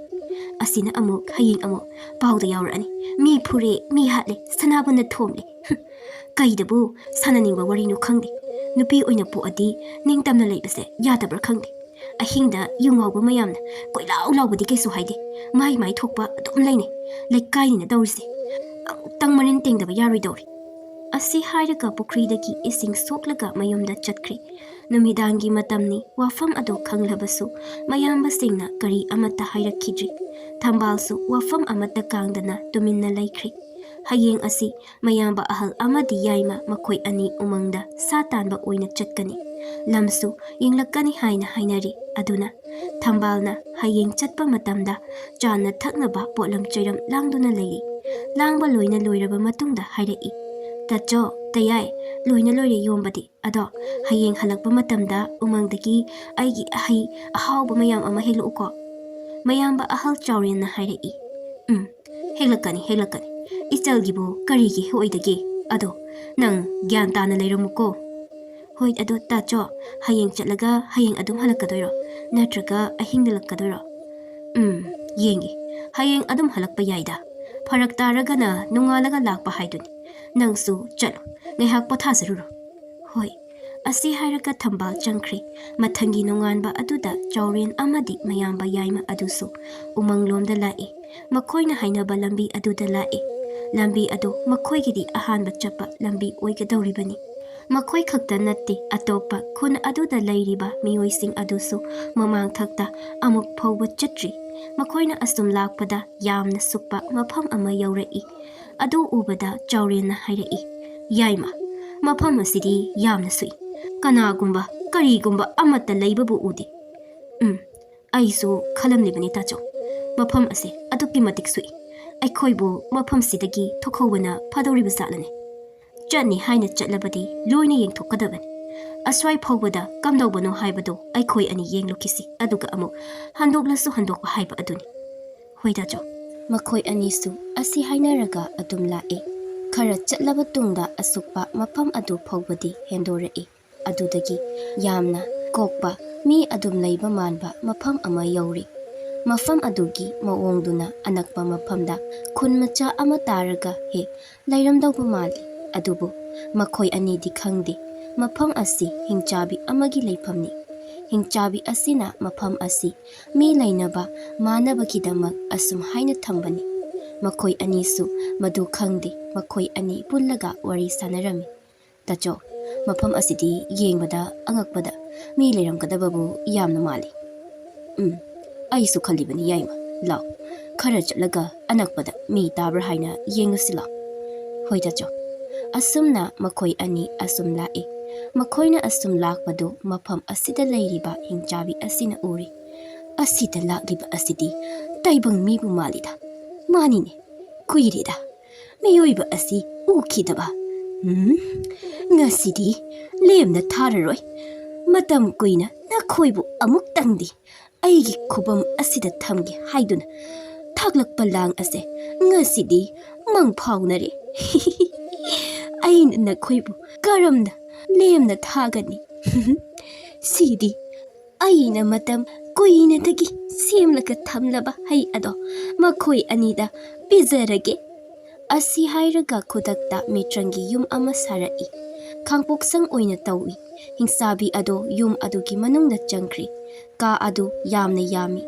"ꯑꯁꯤꯅ ꯑꯃꯨꯛ, ꯍꯌꯦꯡ ꯑꯃꯨꯛ ꯄꯥꯎꯗ ꯌꯥꯎꯔꯛꯑꯅꯤ꯫ ꯃꯤ ꯐꯨꯔꯦ, ꯃꯤ ꯍꯥꯠꯂꯦ, ꯁꯅꯥꯕꯨꯟꯅ ꯊꯣꯝꯂꯦ꯫ ꯍꯨꯝ, ꯀꯩꯗꯕꯨ ꯁꯥꯟꯅꯅꯤꯡꯕ ꯋꯥꯔꯤꯅꯣ ꯈꯪꯗꯦ꯫ ꯅꯨꯄꯤ ꯑꯣꯏꯅ ꯄꯣꯛꯑꯗꯤ ꯅꯤꯡꯇꯝꯅ ꯂꯩꯕꯁꯦ ꯌꯥꯗꯕ꯭ꯔꯥ ꯈꯪꯗꯦ꯫ ꯑꯍꯤꯡꯗ ꯌꯨ ꯉꯥꯎꯕ ꯃꯌꯥꯝꯅ ꯀꯣꯏꯂꯥꯎ ꯂꯥꯎꯕꯗꯤ ꯀꯩꯁꯨ ꯍꯥꯏꯗꯦ꯫ ꯃꯥꯏ ꯃꯥꯏ ꯊꯣꯛꯄ ꯑꯗꯨꯝ ꯂꯩꯅꯩ꯫ ꯂꯩꯀꯥꯏꯅꯤꯅ ꯇꯧꯔꯤꯁꯦ꯫ ꯑꯃꯨꯛꯇꯪ ꯃꯔꯤꯟ ꯇꯦꯡꯗꯕ ꯌꯥꯔꯣꯏꯗꯧꯔꯤ꯫" ꯑꯁꯤ ꯍꯥꯏꯔꯒ ꯄꯨꯈ꯭ꯔꯤꯗꯒꯤ ꯏꯁꯤꯡ ꯁꯣꯛꯂꯒ ꯃꯌꯨꯝꯗ ꯆꯠꯈ꯭ꯔꯦ꯫ ꯅꯨꯃꯤꯗꯥꯡꯒꯤ ꯃꯇꯝꯅꯤ꯫ ꯋꯥꯐꯝ ꯑꯗꯨ ꯈꯪꯂꯕꯁꯨ ꯃꯌꯥꯝꯕꯁꯤꯡꯅ ꯀꯔꯤ ꯑꯃꯠꯇ ꯍꯥꯏꯔꯛꯈꯤꯗ꯭ꯔꯤ꯫ ꯊꯝꯕꯥꯜꯁꯨ ꯋꯥꯐꯝ ꯑꯃꯠꯇ ꯀꯥꯡꯗꯅ ꯇꯨꯃꯤꯟꯅ ꯂꯩꯈ꯭ꯔꯦ꯫ ꯍꯌꯦꯡ ꯑꯁꯤ ꯃꯌꯥꯝꯕ ꯑꯍꯜ ꯑꯃꯗꯤ ꯌꯥꯏꯃ ꯃꯈꯣꯏ ꯑꯅꯤ ꯎꯃꯪꯗ ꯁꯥ ꯇꯥꯟꯕ ꯑꯣꯏꯅ ꯆꯠꯀꯅꯤ꯫ ꯂꯝꯁꯨ ꯌꯦꯡꯂꯛꯀꯅꯤ ꯍꯥꯏꯅ ꯍꯥꯏꯅꯔꯤ꯫ ꯑꯗꯨꯅ ꯊꯝꯕꯥꯜꯅ ꯍꯌꯦꯡ ꯆꯠꯄ ꯃꯇꯝꯗ ꯆꯥꯅ ꯊꯛꯅꯕ ꯄꯣꯠꯂꯝ ꯆꯩꯔꯝ ꯂꯥꯡꯗꯨꯅ ꯂꯩꯔꯤ꯫ ꯂꯥꯡꯕ ꯂꯣꯏꯅ ꯂꯣꯏꯔꯕ ꯃꯇꯨꯡꯗ ꯍꯥꯏꯔꯛꯏ, "ꯇꯥꯆꯧ, ꯇꯌꯥꯏ, ꯂꯣꯏꯅ ꯂꯣꯏꯔꯦ ꯌꯣꯝꯕꯗꯤ꯫ ꯑꯗꯣ ꯍꯌꯦꯡ ꯍꯜꯂꯛꯄ ꯃꯇꯝꯗ ꯎꯃꯪꯗꯒꯤ ꯑꯩꯒꯤ ꯍꯩ ꯑꯍꯥꯎꯕ ꯃꯌꯥꯝ ꯑꯃ ꯍꯦꯛꯂꯛꯎꯀꯣ꯫" ꯃꯌꯥꯝꯕ ꯑꯍꯜ ꯆꯥꯎꯔꯦꯟꯅ ꯍꯥꯏꯔꯛꯏ, "ꯎꯝ, ꯍꯦꯛꯂꯛꯀꯅꯤ, ꯍꯦꯛꯂꯛꯀꯅꯤ꯫ ꯏꯆꯜꯒꯤꯕꯨ ꯀꯔꯤꯒꯤ ꯍꯦꯛꯑꯣꯏꯗꯒꯦ? ꯑꯗꯣ ꯅꯪ ꯒ꯭ꯌꯥꯟ ꯇꯥꯅ ꯂꯩꯔꯝꯃꯨꯀꯣ꯫" "ꯍꯣꯏ, ꯑꯗꯣ ꯇꯥꯆꯧ, ꯍꯌꯦꯡ ꯆꯠꯂꯒ ꯍꯌꯦꯡ ꯑꯗꯨꯝ ꯍꯜꯂꯛꯀꯗꯣꯏꯔꯣ? ꯅꯠꯇ꯭ꯔꯒ ꯑꯍꯤꯡꯗ ꯂꯥꯛꯀꯗꯣꯏꯔꯣ?" "ꯎꯝ, ꯌꯦꯡꯒꯦ꯫ ꯍꯌꯦꯡ ꯑꯗꯨꯝ ꯍꯜꯂꯛꯄ ꯌꯥꯏꯗ꯫ ꯐꯔꯛ ꯇꯥꯔꯒꯅ ꯅꯣꯡꯉꯥꯜꯂꯒ ꯂꯥꯛꯄ ꯍꯥꯏꯗꯨꯅꯤ꯫ ꯅꯪꯁꯨ ꯆꯠꯂꯣ, ꯉꯥꯏꯍꯥꯛ ꯄꯣꯊꯥꯖꯔꯨꯔꯣ꯫" "ꯍꯣꯏ꯫" ꯑꯁꯤ ꯍꯥꯏꯔꯒ ꯊꯝꯕꯥꯜ ꯆꯪꯈ꯭ꯔꯦ꯫ ꯃꯊꯪꯒꯤ ꯅꯣꯡꯉꯥꯟꯕ ꯑꯗꯨꯗ ꯆꯥꯎꯔꯦꯟ ꯑꯃꯗꯤ ꯃꯌꯥꯝꯕ ꯌꯥꯏꯃ ꯑꯗꯨꯁꯨ ꯎꯃꯪꯂꯣꯝꯗ ꯂꯥꯛꯏ꯫ ꯃꯈꯣꯏꯅ ꯍꯥꯏꯅꯕ ꯂꯝꯕꯤ ꯑꯗꯨꯗ ꯂꯥꯛꯏ꯫ ꯂꯝꯕꯤ ꯑꯗꯨ ꯃꯈꯣꯏꯒꯤꯗꯤ ꯑꯍꯥꯟꯕ ꯆꯠꯄ ꯂꯝꯕꯤ ꯑꯣꯏꯒꯗꯧꯔꯤꯕꯅꯤ꯫ ꯃꯈꯣꯏ ꯈꯛꯇ ꯅꯠꯇꯦ, ꯑꯇꯣꯞꯄ ꯈꯨꯟ ꯑꯗꯨꯗ ꯂꯩꯔꯤꯕ ꯃꯤꯑꯣꯏꯁꯤꯡ ꯑꯗꯨꯁꯨ ꯃꯃꯥꯡꯊꯛꯇ ꯑꯃꯨꯛ ꯐꯥꯎꯕ ꯆꯠꯇ꯭ꯔꯤ꯫ ꯃꯈꯣꯏꯅ ꯑꯁꯨꯝ ꯂꯥꯛꯄꯗ ꯌꯥꯝꯅ ꯁꯨꯛꯄ ꯃꯐꯝ ꯑꯃ ꯌꯧꯔꯛꯏ꯫ ꯑꯗꯨ ꯎꯕꯗ ꯆꯥꯎꯔꯦꯟꯅ ꯍꯥꯏꯔꯛꯏ, "ꯌꯥꯏꯃ, ꯃꯐꯝ ꯑꯁꯤꯗꯤ ꯌꯥꯝꯅ ꯁꯨꯛꯏ꯫ ꯀꯅꯥꯒꯨꯝꯕ, ꯀꯔꯤꯒꯨꯝꯕ ꯑꯃꯠꯇ ꯂꯩꯕꯕꯨ ꯎꯗꯦ꯫" "ꯎꯝ, ꯑꯩꯁꯨ ꯈꯜꯂꯝꯂꯤꯕꯅꯤ ꯇꯥꯆꯧ꯫ ꯃꯐꯝ ꯑꯁꯤ ꯑꯗꯨꯛꯀꯤ ꯃꯇꯤꯛ ꯁꯨꯛꯏ꯫ ꯑꯩꯈꯣꯏꯕꯨ ꯃꯐꯝꯁꯤꯗꯒꯤ ꯊꯣꯛꯍꯧꯕꯅ ꯐꯗꯧꯔꯤꯕ ꯖꯥꯠꯂꯅꯦ? ꯆꯠꯅꯤ ꯍꯥꯏꯅ ꯆꯠꯂꯕꯗꯤ ꯂꯣꯏꯅ ꯌꯦꯡꯊꯣꯛꯀꯗꯕꯅꯤ꯫ ꯑꯁ꯭ꯋꯥꯏ ꯐꯥꯎꯕꯗ ꯀꯝꯗꯧꯕꯅꯣ ꯍꯥꯏꯕꯗꯨ ꯑꯩꯈꯣꯏ ꯑꯅꯤ ꯌꯦꯡꯂꯨꯈꯤꯁꯤ, ꯑꯗꯨꯒ ꯑꯃꯨꯛ ꯍꯟꯗꯣꯛꯂꯁꯨ ꯍꯟꯗꯣꯛꯄ ꯍꯥꯏꯕ ꯑꯗꯨꯅꯤ꯫ ꯍꯣꯏ ꯗꯥꯆꯧ꯫ ꯃꯈꯣꯏ ꯑꯅꯤꯁꯨ ꯑꯁꯤ ꯍꯥꯏꯅꯔꯒ ꯑꯗꯨꯝ ꯂꯥꯛꯑꯦ꯫ ꯈꯔ ꯆꯠꯂꯕ ꯇꯨꯡꯗ ꯑꯁꯨꯛꯄ ꯃꯐꯝ ꯑꯗꯨ ꯐꯥꯎꯕꯗꯤ ꯍꯦꯟꯗꯣꯔꯛꯏ꯫ ꯑꯗꯨꯗꯒꯤ ꯌꯥꯝꯅ ꯀꯣꯛꯄ, ꯃꯤ ꯑꯗꯨꯝ ꯂꯩꯕ ꯃꯥꯟꯕ ꯃꯐꯝ ꯑꯃ ꯌꯧꯔꯦ꯫ ꯃꯐꯝ ꯑꯗꯨꯒꯤ ꯃꯑꯣꯡꯗꯨꯅ ꯑꯅꯛꯄ ꯃꯐꯝꯗ ꯈꯨꯟ ꯃꯆꯥ ꯑꯃ ꯇꯥꯔꯒ ꯍꯦꯛ ꯂꯩꯔꯝꯗꯧꯕ ꯃꯥꯜꯂꯤ꯫ ꯑꯗꯨꯕꯨ ꯃꯈꯣꯏ ꯑꯅꯤꯗꯤ ꯈꯪꯗꯦ, ꯃꯐꯝ ꯑꯁꯤ ꯍꯤꯡꯆꯥꯕꯤ ꯑꯃꯒꯤ ꯂꯩꯐꯝꯅꯤ꯫ ꯍꯤꯡꯆꯥꯕꯤ ꯑꯁꯤꯅ ꯃꯐꯝ ꯑꯁꯤ ꯃꯤ ꯂꯩꯅꯕ ꯃꯥꯟꯅꯕꯒꯤꯗꯃꯛ ꯑꯁꯨꯝ ꯍꯥꯏꯅ ꯊꯝꯕꯅꯤ꯫ ꯃꯈꯣꯏ ꯑꯅꯤꯁꯨ ꯃꯗꯨ ꯈꯪꯗꯦ꯫ ꯃꯈꯣꯏ ꯑꯅꯤ ꯄꯨꯜꯂꯒ ꯋꯥꯔꯤ ꯁꯥꯟꯅꯔꯝꯃꯤ꯫ "ꯇꯥꯆꯧ, ꯃꯐꯝ ꯑꯁꯤꯗꯤ ꯌꯦꯡꯕꯗ ꯑꯉꯛꯄꯗ ꯃꯤ ꯂꯩꯔꯝꯒꯗꯕꯕꯨ ꯌꯥꯝꯅ ꯃꯥꯜꯂꯤ꯫" "ꯎꯝ, ꯑꯩꯁꯨ ꯈꯜꯂꯤꯕꯅꯤ ꯌꯥꯏꯃ꯫ ꯂꯥꯎ, ꯈꯔ ꯆꯠꯂꯒ ꯑꯅꯛꯄꯗ ꯃꯤ ꯇꯥꯕ꯭ꯔꯥ ꯍꯥꯏꯅ ꯌꯦꯡꯉꯨꯁꯤ ꯂꯥꯎ꯫" "ꯍꯣꯏ ꯇꯥꯆꯧ꯫" ꯑꯁꯨꯝꯅ ꯃꯈꯣꯏ ꯑꯅꯤ ꯑꯁꯨꯝ ꯂꯥꯛꯏ꯫ ꯃꯈꯣꯏꯅ ꯑꯁꯨꯝ ꯂꯥꯛꯄꯗꯨ ꯃꯐꯝ ꯑꯁꯤꯗ ꯂꯩꯔꯤꯕ ꯍꯤꯡꯆꯥꯕꯤ ꯑꯁꯤꯅ ꯎꯔꯤ꯫ "ꯑꯁꯤꯗ ꯂꯥꯛꯂꯤꯕ ꯑꯁꯤꯗꯤ ꯇꯥꯏꯕꯪ ꯃꯤꯕꯨ ꯃꯥꯜꯂꯤꯗ꯫ ꯃꯥꯅꯤꯅꯦ, ꯀꯨꯏꯔꯦꯗ ꯃꯤꯑꯣꯏꯕ ꯑꯁꯤ ꯎꯈꯤꯗꯕ꯫ ꯎꯝ, ꯉꯁꯤꯗꯤ ꯂꯦꯝꯅ ꯊꯥꯔꯔꯣꯏ꯫ ꯃꯇꯝ ꯀꯨꯏꯅ ꯅꯈꯣꯏꯕꯨ ꯑꯃꯨꯛꯇꯪꯗꯤ ꯑꯩꯒꯤ ꯈꯨꯕꯝ ꯑꯁꯤꯗ ꯊꯝꯒꯦ ꯍꯥꯏꯗꯨꯅ ꯊꯥꯛꯂꯛꯄ ꯂꯥꯡ ꯑꯁꯦ ꯉꯁꯤꯗꯤ ꯃꯪ ꯐꯥꯎꯅꯔꯦ꯫ ꯑꯩꯅ ꯅꯈꯣꯏꯕꯨ ꯀꯔꯝꯅ ꯂꯦꯝꯅ ꯊꯥꯒꯅꯤ? ꯁꯤꯗꯤ ꯑꯩꯅ ꯃꯇꯝ ꯀꯨꯏꯅꯗꯒꯤ ꯁꯦꯝꯂꯒ ꯊꯝꯂꯕ ꯍꯩ ꯑꯗꯣ ꯃꯈꯣꯏ ꯑꯅꯤꯗ ꯄꯤꯖꯔꯒꯦ꯫" ꯑꯁꯤ ꯍꯥꯏꯔꯒ ꯈꯨꯗꯛꯇ ꯃꯤꯇ꯭ꯔꯪꯒꯤ ꯌꯨꯝ ꯑꯃ ꯁꯥꯔꯛꯏ꯫ ꯈꯥꯡꯄꯣꯛꯁꯪ ꯑꯣꯏꯅ ꯇꯧꯏ꯫ ꯍꯤꯡꯆꯥꯕꯤ ꯑꯗꯣ ꯌꯨꯝ ꯑꯗꯨꯒꯤ ꯃꯅꯨꯡꯗ ꯆꯪꯈ꯭ꯔꯤ꯫ ꯀꯥ ꯑꯗꯨ ꯌꯥꯝꯅ ꯌꯥꯝꯃꯤ꯫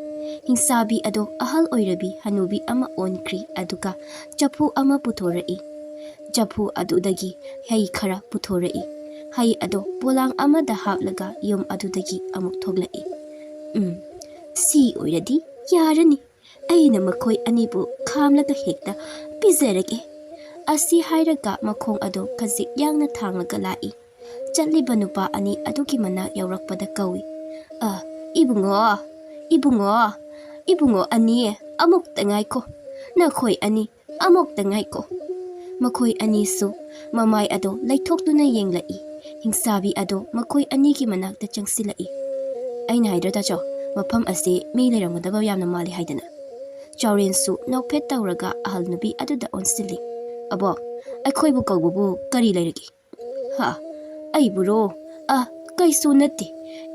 ꯍꯤꯡꯆꯥꯕꯤ ꯑꯗꯣ ꯑꯍꯜ ꯑꯣꯏꯔꯕꯤ ꯍꯅꯨꯕꯤ ꯑꯃ ꯑꯣꯟꯈ꯭ꯔꯤ, ꯑꯗꯨꯒ ꯆꯐꯨ ꯑꯃ ꯄꯨꯊꯣꯔꯛꯏ꯫ ꯆꯐꯨ ꯑꯗꯨꯗꯒꯤ ꯍꯩ ꯈꯔ ꯄꯨꯊꯣꯔꯛꯏ꯫ ꯍꯩ ꯑꯗꯣ ꯄꯣꯂꯥꯡ ꯑꯃꯗ ꯍꯥꯞꯂꯒ ꯌꯨꯝ ꯑꯗꯨꯗꯒꯤ ꯑꯃꯨꯛ ꯊꯣꯛꯂꯛꯏ꯫ "ꯎꯝ, ꯁꯤ ꯑꯣꯏꯔꯗꯤ ꯌꯥꯔꯅꯤ꯫ ꯑꯩꯅ ꯃꯈꯣꯏ ꯑꯅꯤꯕꯨ ꯈꯥꯝꯂꯒ ꯍꯦꯛꯇ ꯄꯤꯖꯔꯒꯦ꯫" ꯑꯁꯤ ꯍꯥꯏꯔꯒ ꯃꯈꯣꯡ ꯑꯗꯨ ꯈꯖꯤꯛ ꯌꯥꯡꯅ ꯊꯥꯡꯂꯒ ꯂꯥꯛꯏ꯫ ꯆꯠꯂꯤꯕ ꯅꯨꯄꯥ ꯑꯅꯤ ꯑꯗꯨꯒꯤ ꯃꯅꯥꯛ ꯌꯧꯔꯛꯄꯗ ꯀꯧꯏ, "ꯑ, ꯏꯕꯨꯡꯉꯣ, ꯏꯕꯨꯡꯉꯣ, ꯏꯕꯨꯡꯉꯣ ꯑꯅꯤ, ꯑꯃꯨꯛꯇ ꯉꯥꯏꯈꯣ꯫ ꯅꯈꯣꯏ ꯑꯅꯤ ꯑꯃꯨꯛꯇ ꯉꯥꯏꯀꯣ꯫ ꯃꯈꯣꯏ ꯑꯅꯤꯁꯨ ꯃꯃꯥꯏ ꯑꯗꯣ ꯂꯩꯊꯣꯛꯇꯨꯅ ꯌꯦꯡꯂꯛꯏ꯫ ꯍꯤꯡꯆꯥꯕꯤ ꯑꯗꯣ ꯃꯈꯣꯏ ꯑꯅꯤꯒꯤ ꯃꯅꯥꯛꯇ ꯆꯪꯁꯤꯜꯂꯛꯏ꯫ "ꯑꯩꯅ ꯍꯥꯏꯗ꯭ꯔꯣ ꯇꯥꯆꯧ, ꯃꯐꯝ ꯑꯁꯤ ꯃꯤ ꯂꯩꯔꯝꯒꯗꯕ ꯌꯥꯝꯅ ꯃꯥꯜꯂꯤ ꯍꯥꯏꯗꯅ?" ꯆꯥꯎꯔꯦꯟꯁꯨ ꯅꯣꯛꯐꯦꯠ ꯇꯧꯔꯒ ꯑꯍꯜ ꯅꯨꯄꯤ ꯑꯗꯨꯗ ꯑꯣꯟꯁꯤꯜꯂꯤ꯫ "ꯑꯕꯣꯛ, ꯑꯩꯈꯣꯏꯕꯨ ꯀꯧꯕꯕꯨ ꯀꯔꯤ ꯂꯩꯔꯒꯦ?" "ꯍꯥ? ꯑꯩꯕꯨꯔꯣ? ꯑ, ꯀꯩꯁꯨ ꯅꯠꯇꯦ꯫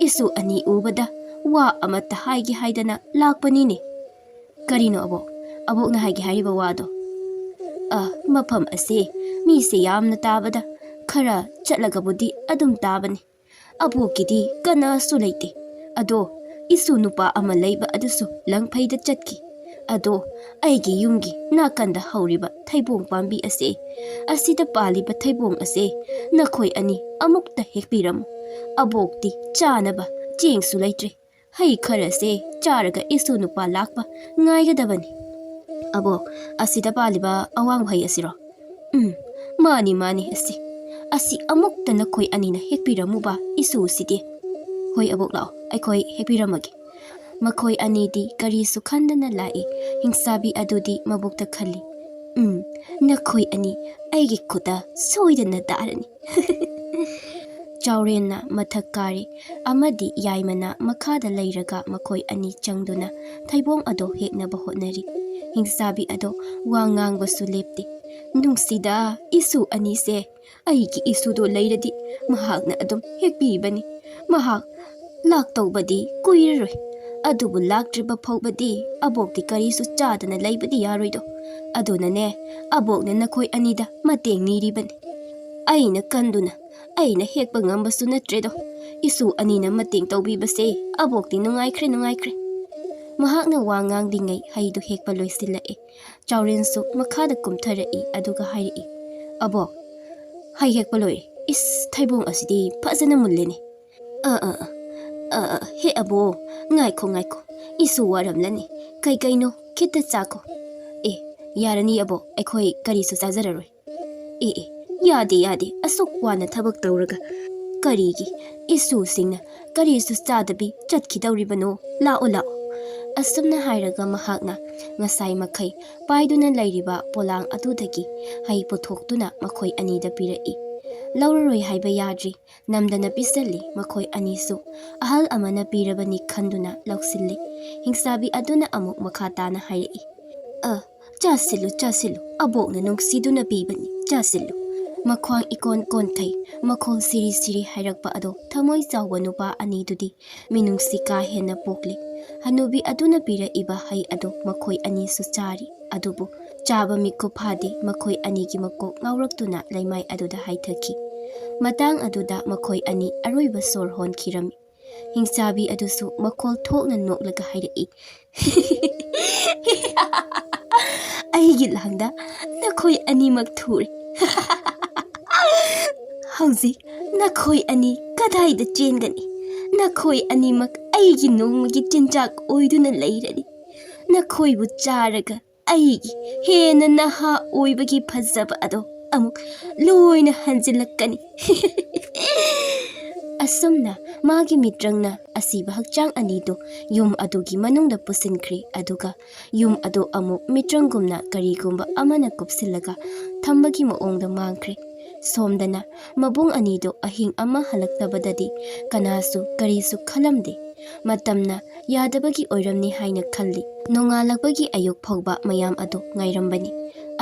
ꯏꯁꯨ ꯑꯅꯤ ꯎꯕꯗ ꯋꯥ ꯑꯃꯠꯇ ꯍꯥꯏꯒꯦ ꯍꯥꯏꯗꯅ ꯂꯥꯛꯄꯅꯤꯅꯦ꯫" "ꯀꯔꯤꯅꯣ ꯑꯕꯣꯛ? ꯑꯕꯣꯛꯅ ꯍꯥꯏꯒꯦ ꯍꯥꯏꯔꯤꯕ ꯋꯥꯗꯣ?" "ꯑ, ꯃꯐꯝ ꯑꯁꯦ ꯃꯤꯁꯦ ꯌꯥꯝꯅ ꯇꯥꯕꯗ ꯈꯔ ꯆꯠꯂꯒꯕꯨꯗꯤ ꯑꯗꯨꯝ ꯇꯥꯕꯅꯤ꯫ ꯑꯕꯣꯛꯀꯤꯗꯤ ꯀꯅꯥꯁꯨ ꯂꯩꯇꯦ꯫ ꯑꯗꯣ ꯏꯁꯨ ꯅꯨꯄꯥ ꯑꯃ ꯂꯩꯕ ꯑꯗꯨꯁꯨ ꯂꯪꯐꯩꯗ ꯆꯠꯈꯤ꯫ ꯑꯗꯣ ꯑꯩꯒꯤ ꯌꯨꯝꯒꯤ ꯅꯥꯀꯟꯗ ꯍꯧꯔꯤꯕ ꯊꯩꯕꯣꯡ ꯄꯥꯝꯕꯤ ꯑꯁꯦ, ꯑꯁꯤꯗ ꯄꯥꯜꯂꯤꯕ ꯊꯩꯕꯣꯡ ꯑꯁꯦ ꯅꯈꯣꯏ ꯑꯅꯤ ꯑꯃꯨꯛꯇ ꯍꯦꯛꯄꯤꯔꯝꯃꯨ꯫ ꯑꯕꯣꯛꯇꯤ ꯆꯥꯅꯕ ꯆꯦꯡꯁꯨ ꯂꯩꯇ꯭ꯔꯦ꯫ ꯍꯩ ꯈꯔꯁꯦ ꯆꯥꯔꯒ ꯏꯁꯨ ꯅꯨꯄꯥ ꯂꯥꯛꯄ ꯉꯥꯏꯒꯗꯕꯅꯤ꯫" "ꯑꯕꯣꯛ, ꯑꯁꯤꯗ ꯄꯥꯜꯂꯤꯕ ꯑꯋꯥꯡꯕ ꯍꯩ ꯑꯁꯤꯔꯣ?" "ꯎꯝ, ꯃꯥꯅꯤ, ꯃꯥꯅꯤ, ꯑꯁꯤ꯫ ꯑꯁꯤ ꯑꯃꯨꯛꯇ ꯅꯈꯣꯏ ꯑꯅꯤꯅ ꯍꯦꯛꯄꯤꯔꯝꯃꯨꯕ ꯏꯁꯨꯁꯤꯗꯤ꯫" "ꯍꯣꯏ ꯑꯕꯣꯛ, ꯂꯥꯛꯑꯣ, ꯑꯩꯈꯣꯏ ꯍꯦꯛꯄꯤꯔꯝꯃꯒꯦ꯫" ꯃꯈꯣꯏ ꯑꯅꯤꯗꯤ ꯀꯔꯤꯁꯨ ꯈꯟꯗꯅ ꯂꯥꯛꯏ꯫ ꯍꯤꯡꯆꯥꯕꯤ ꯑꯗꯨꯗꯤ ꯃꯕꯨꯛꯇ ꯈꯜꯂꯤ, "ꯎꯝ, ꯅꯈꯣꯏ ꯑꯅꯤ ꯑꯩꯒꯤ ꯈꯨꯠꯇ ꯁꯣꯏꯗꯅ ꯇꯥꯔꯅꯤ꯫" ꯆꯥꯎꯔꯦꯟꯅ ꯃꯊꯛ ꯀꯥꯔꯤ ꯑꯃꯗꯤ ꯌꯥꯏꯃꯅ ꯃꯈꯥꯗ ꯂꯩꯔꯒ ꯃꯈꯣꯏ ꯑꯅꯤ ꯆꯪꯗꯨꯅ ꯊꯩꯕꯣꯡ ꯑꯗꯣ ꯍꯦꯛꯅꯕ ꯍꯣꯠꯅꯔꯤ꯫ ꯍꯤꯡꯆꯥꯕꯤ ꯑꯗꯣ ꯋꯥ ꯉꯥꯡꯕꯁꯨ ꯂꯦꯞꯇꯦ꯫ "ꯅꯨꯡꯁꯤꯗ, ꯏꯁꯨ ꯑꯅꯤꯁꯦ꯫ ꯑꯩꯒꯤ ꯏꯁꯨꯗꯣ ꯂꯩꯔꯗꯤ ꯃꯍꯥꯛꯅ ꯑꯗꯨꯝ ꯍꯦꯛꯄꯤꯕꯅꯤ꯫ ꯃꯍꯥꯛ ꯂꯥꯛꯇꯧꯕꯗꯤ ꯀꯨꯏꯔꯔꯣꯏ꯫ ꯑꯗꯨꯕꯨ ꯂꯥꯛꯇ꯭ꯔꯤꯕ ꯐꯥꯎꯕꯗꯤ ꯑꯕꯣꯛꯇꯤ ꯀꯔꯤꯁꯨ ꯆꯥꯗꯅ ꯂꯩꯕꯗꯤ ꯌꯥꯔꯣꯏꯗꯣ꯫ ꯑꯗꯨꯅꯅꯦ, ꯑꯕꯣꯛꯅ ꯅꯈꯣꯏ ꯑꯅꯤꯗ ꯃꯇꯦꯡ ꯅꯤꯔꯤꯕꯅꯤ꯫ ꯑꯩꯅ ꯀꯟꯗꯨꯅ ꯑꯩꯅ ꯍꯦꯛꯄ ꯉꯝꯕꯁꯨ ꯅꯠꯇ꯭ꯔꯦꯗꯣ꯫ ꯏꯁꯨ ꯑꯅꯤꯅ ꯃꯇꯦꯡ ꯇꯧꯕꯤꯕꯁꯦ ꯑꯕꯣꯛꯇꯤ ꯅꯨꯡꯉꯥꯏꯈ꯭ꯔꯦ, ꯅꯨꯡꯉꯥꯏꯈ꯭ꯔꯦ꯫" ꯃꯍꯥꯛꯅ ꯋꯥ ꯉꯥꯡꯂꯤꯉꯩ ꯍꯩꯗꯨ ꯍꯦꯛꯄ ꯂꯣꯏꯁꯤꯜꯂꯛꯑꯦ꯫ ꯆꯥꯎꯔꯦꯟꯁꯨ ꯃꯈꯥꯗ ꯀꯨꯝꯊꯔꯛꯏ ꯑꯗꯨꯒ ꯍꯥꯏꯔꯛꯏ, "ꯑꯕꯣꯛ, ꯍꯩ ꯍꯦꯛꯄ ꯂꯣꯏꯔꯦ꯫ ꯏꯁ, ꯊꯩꯕꯣꯡ ꯑꯁꯤꯗꯤ ꯐꯖꯅ ꯃꯨꯜꯂꯦꯅꯦ꯫ ꯑꯥ, ꯑꯥ, ꯑꯥ, ꯑꯥ, ꯑꯥ, ꯍꯦꯛ ꯑꯕꯣ, ꯉꯥꯏꯈꯣ, ꯉꯥꯏꯈꯣ꯫ ꯏꯁꯨ ꯋꯥꯔꯝꯂꯅꯤ꯫ ꯀꯩ ꯀꯩꯅꯣ ꯈꯤꯇ ꯆꯥꯈꯣ꯫" "ꯑꯦ, ꯌꯥꯔꯅꯤ ꯑꯕꯣꯛ, ꯑꯩꯈꯣꯏ ꯀꯔꯤꯁꯨ ꯆꯥꯖꯔꯔꯣꯏ꯫" "ꯑꯦ, ꯑꯦ, ꯌꯥꯗꯦ, ꯌꯥꯗꯦ, ꯑꯁꯨꯛ ꯋꯥꯅ ꯊꯕꯛ ꯇꯧꯔꯒ ꯀꯔꯤꯒꯤ ꯏꯁꯨꯁꯤꯡꯅ ꯀꯔꯤꯁꯨ ꯆꯥꯗꯕꯤ ꯆꯠꯈꯤꯗꯧꯔꯤꯕꯅꯣ? ꯂꯥꯛꯑꯣ, ꯂꯥꯛꯑꯣ, ꯑꯁꯨꯝꯅ ꯍꯥꯏꯔꯒ ꯃꯍꯥꯛꯅ ꯉꯁꯥꯏ ꯃꯈꯩ ꯄꯥꯏꯗꯨꯅ ꯂꯩꯔꯤꯕ ꯄꯣꯂꯥꯡ ꯑꯗꯨꯗꯒꯤ ꯍꯩ ꯄꯨꯊꯣꯛꯇꯨꯅ ꯃꯈꯣꯏ ꯑꯅꯤꯗ ꯄꯤꯔꯛꯏ꯫ ꯂꯧꯔꯔꯣꯏ ꯍꯥꯏꯕ ꯌꯥꯗ꯭ꯔꯤ, ꯅꯝꯗꯅ ꯄꯤꯁꯜꯂꯤ꯫ ꯃꯈꯣꯏ ꯑꯅꯤꯁꯨ ꯑꯍꯜ ꯑꯃꯅ ꯄꯤꯔꯕꯅꯤ ꯈꯟꯗꯨꯅ ꯂꯧꯁꯤꯜꯂꯤ꯫ ꯍꯤꯡꯆꯥꯕꯤ ꯑꯗꯨꯅ ꯑꯃꯨꯛ ꯃꯈꯥ ꯇꯥꯅ ꯍꯥꯏꯔꯛꯏ, "ꯑ, ꯆꯥꯁꯤꯜꯂꯨ, ꯆꯥꯁꯤꯜꯂꯨ, ꯑꯕꯣꯛꯅ ꯅꯨꯡꯁꯤꯗꯨꯅ ꯄꯤꯕꯅꯤ, ꯆꯥꯁꯤꯜꯂꯨ"꯫ ꯃꯈ꯭ꯋꯥꯡ ꯏꯀꯣꯟ ꯀꯣꯟꯊꯩ, ꯃꯈꯣꯜ ꯁꯤꯔꯤ ꯁꯤꯔꯤ ꯍꯥꯏꯔꯛꯄ ꯑꯗꯣ ꯊꯃꯣꯏ ꯆꯥꯎꯕ ꯅꯨꯄꯥ ꯑꯅꯤꯗꯨꯗꯤ ꯃꯤꯅꯨꯡꯁꯤ ꯀꯥ ꯍꯦꯟꯅ ꯄꯣꯛꯂꯤ꯫ ꯍꯅꯨꯕꯤ ꯑꯗꯨꯅ ꯄꯤꯔꯛꯏꯕ ꯍꯩ ꯑꯗꯨ ꯃꯈꯣꯏ ꯑꯅꯤꯁꯨ ꯆꯥꯔꯤ꯫ ꯑꯗꯨꯕꯨ ꯆꯥꯕ ꯃꯤꯀꯨꯞ ꯐꯥꯗꯦ, ꯃꯈꯣꯏ ꯑꯅꯤꯒꯤ ꯃꯀꯣꯛ ꯉꯥꯎꯔꯛꯇꯨꯅ ꯂꯩꯃꯥꯏ ꯑꯗꯨꯗ ꯍꯥꯏꯊꯈꯤ꯫ ꯃꯇꯥꯡ ꯑꯗꯨꯗ ꯃꯈꯣꯏ ꯑꯅꯤ ꯑꯔꯣꯏꯕ ꯁꯣꯔ ꯍꯣꯟꯈꯤꯔꯝꯃꯤ꯫ ꯍꯤꯡꯆꯥꯕꯤ ꯑꯗꯨꯁꯨ ꯃꯈꯣꯜ ꯊꯣꯛꯅ ꯅꯣꯛꯂꯒ ꯍꯥꯏꯔꯛꯏ, "ꯑꯩꯒꯤ ꯂꯥꯡꯗ ꯅꯈꯣꯏ ꯑꯅꯤꯃꯛ ꯊꯨꯔꯦ꯫ ꯍꯧꯖꯤꯛ ꯅꯈꯣꯏ ꯑꯅꯤ ꯀꯗꯥꯏꯗ ꯆꯦꯟꯒꯅꯤ? ꯅꯈꯣꯏ ꯑꯅꯤꯃꯛ ꯑꯩꯒꯤ ꯅꯣꯡꯃꯒꯤ ꯆꯤꯟꯖꯥꯛ ꯑꯣꯏꯗꯨꯅ ꯂꯩꯔꯅꯤ꯫ ꯅꯈꯣꯏꯕꯨ ꯆꯥꯔꯒ ꯑꯩꯒꯤ ꯍꯦꯟꯅ ꯅꯍꯥ ꯑꯣꯏꯕꯒꯤ ꯐꯖꯕ ꯑꯗꯣ ꯑꯃꯨꯛ ꯂꯣꯏꯅ ꯍꯟꯖꯤꯜꯂꯛꯀꯅꯤ"꯫ ꯑꯁꯨꯝꯅ ꯃꯥꯒꯤ ꯃꯤꯇ꯭ꯔꯪꯅ ꯑꯁꯤꯕ ꯍꯛꯆꯥꯡ ꯑꯅꯤꯗꯨ ꯌꯨꯝ ꯑꯗꯨꯒꯤ ꯃꯅꯨꯡꯗ ꯄꯨꯁꯤꯟꯈ꯭ꯔꯦ꯫ ꯑꯗꯨꯒ ꯌꯨꯝ ꯑꯗꯨ ꯑꯃꯨꯛ ꯃꯤꯇ꯭ꯔꯪꯒꯨꯝꯅ ꯀꯔꯤꯒꯨꯝꯕ ꯑꯃꯅ ꯀꯨꯞꯁꯤꯜꯂꯒ ꯊꯝꯕꯒꯤ ꯃꯑꯣꯡꯗ ꯃꯥꯡꯈ꯭ꯔꯦ꯫ ꯁꯣꯝꯗꯅ ꯃꯕꯨꯡ ꯑꯅꯤꯗꯨ ꯑꯍꯤꯡ ꯑꯃ ꯍꯜꯂꯛꯇꯕꯗꯗꯤ ꯀꯅꯥꯁꯨ ꯀꯔꯤꯁꯨ ꯈꯜꯂꯝꯗꯦ꯫ ꯃꯇꯝꯅ ꯌꯥꯗꯕꯒꯤ ꯑꯣꯏꯔꯝꯅꯤ ꯍꯥꯏꯅ ꯈꯜꯂꯤ꯫ ꯅꯣꯡꯉꯥꯜꯂꯛꯄꯒꯤ ꯑꯌꯨꯛ ꯐꯥꯎꯕ ꯃꯌꯥꯝ ꯑꯗꯨ ꯉꯥꯏꯔꯝꯕꯅꯤ꯫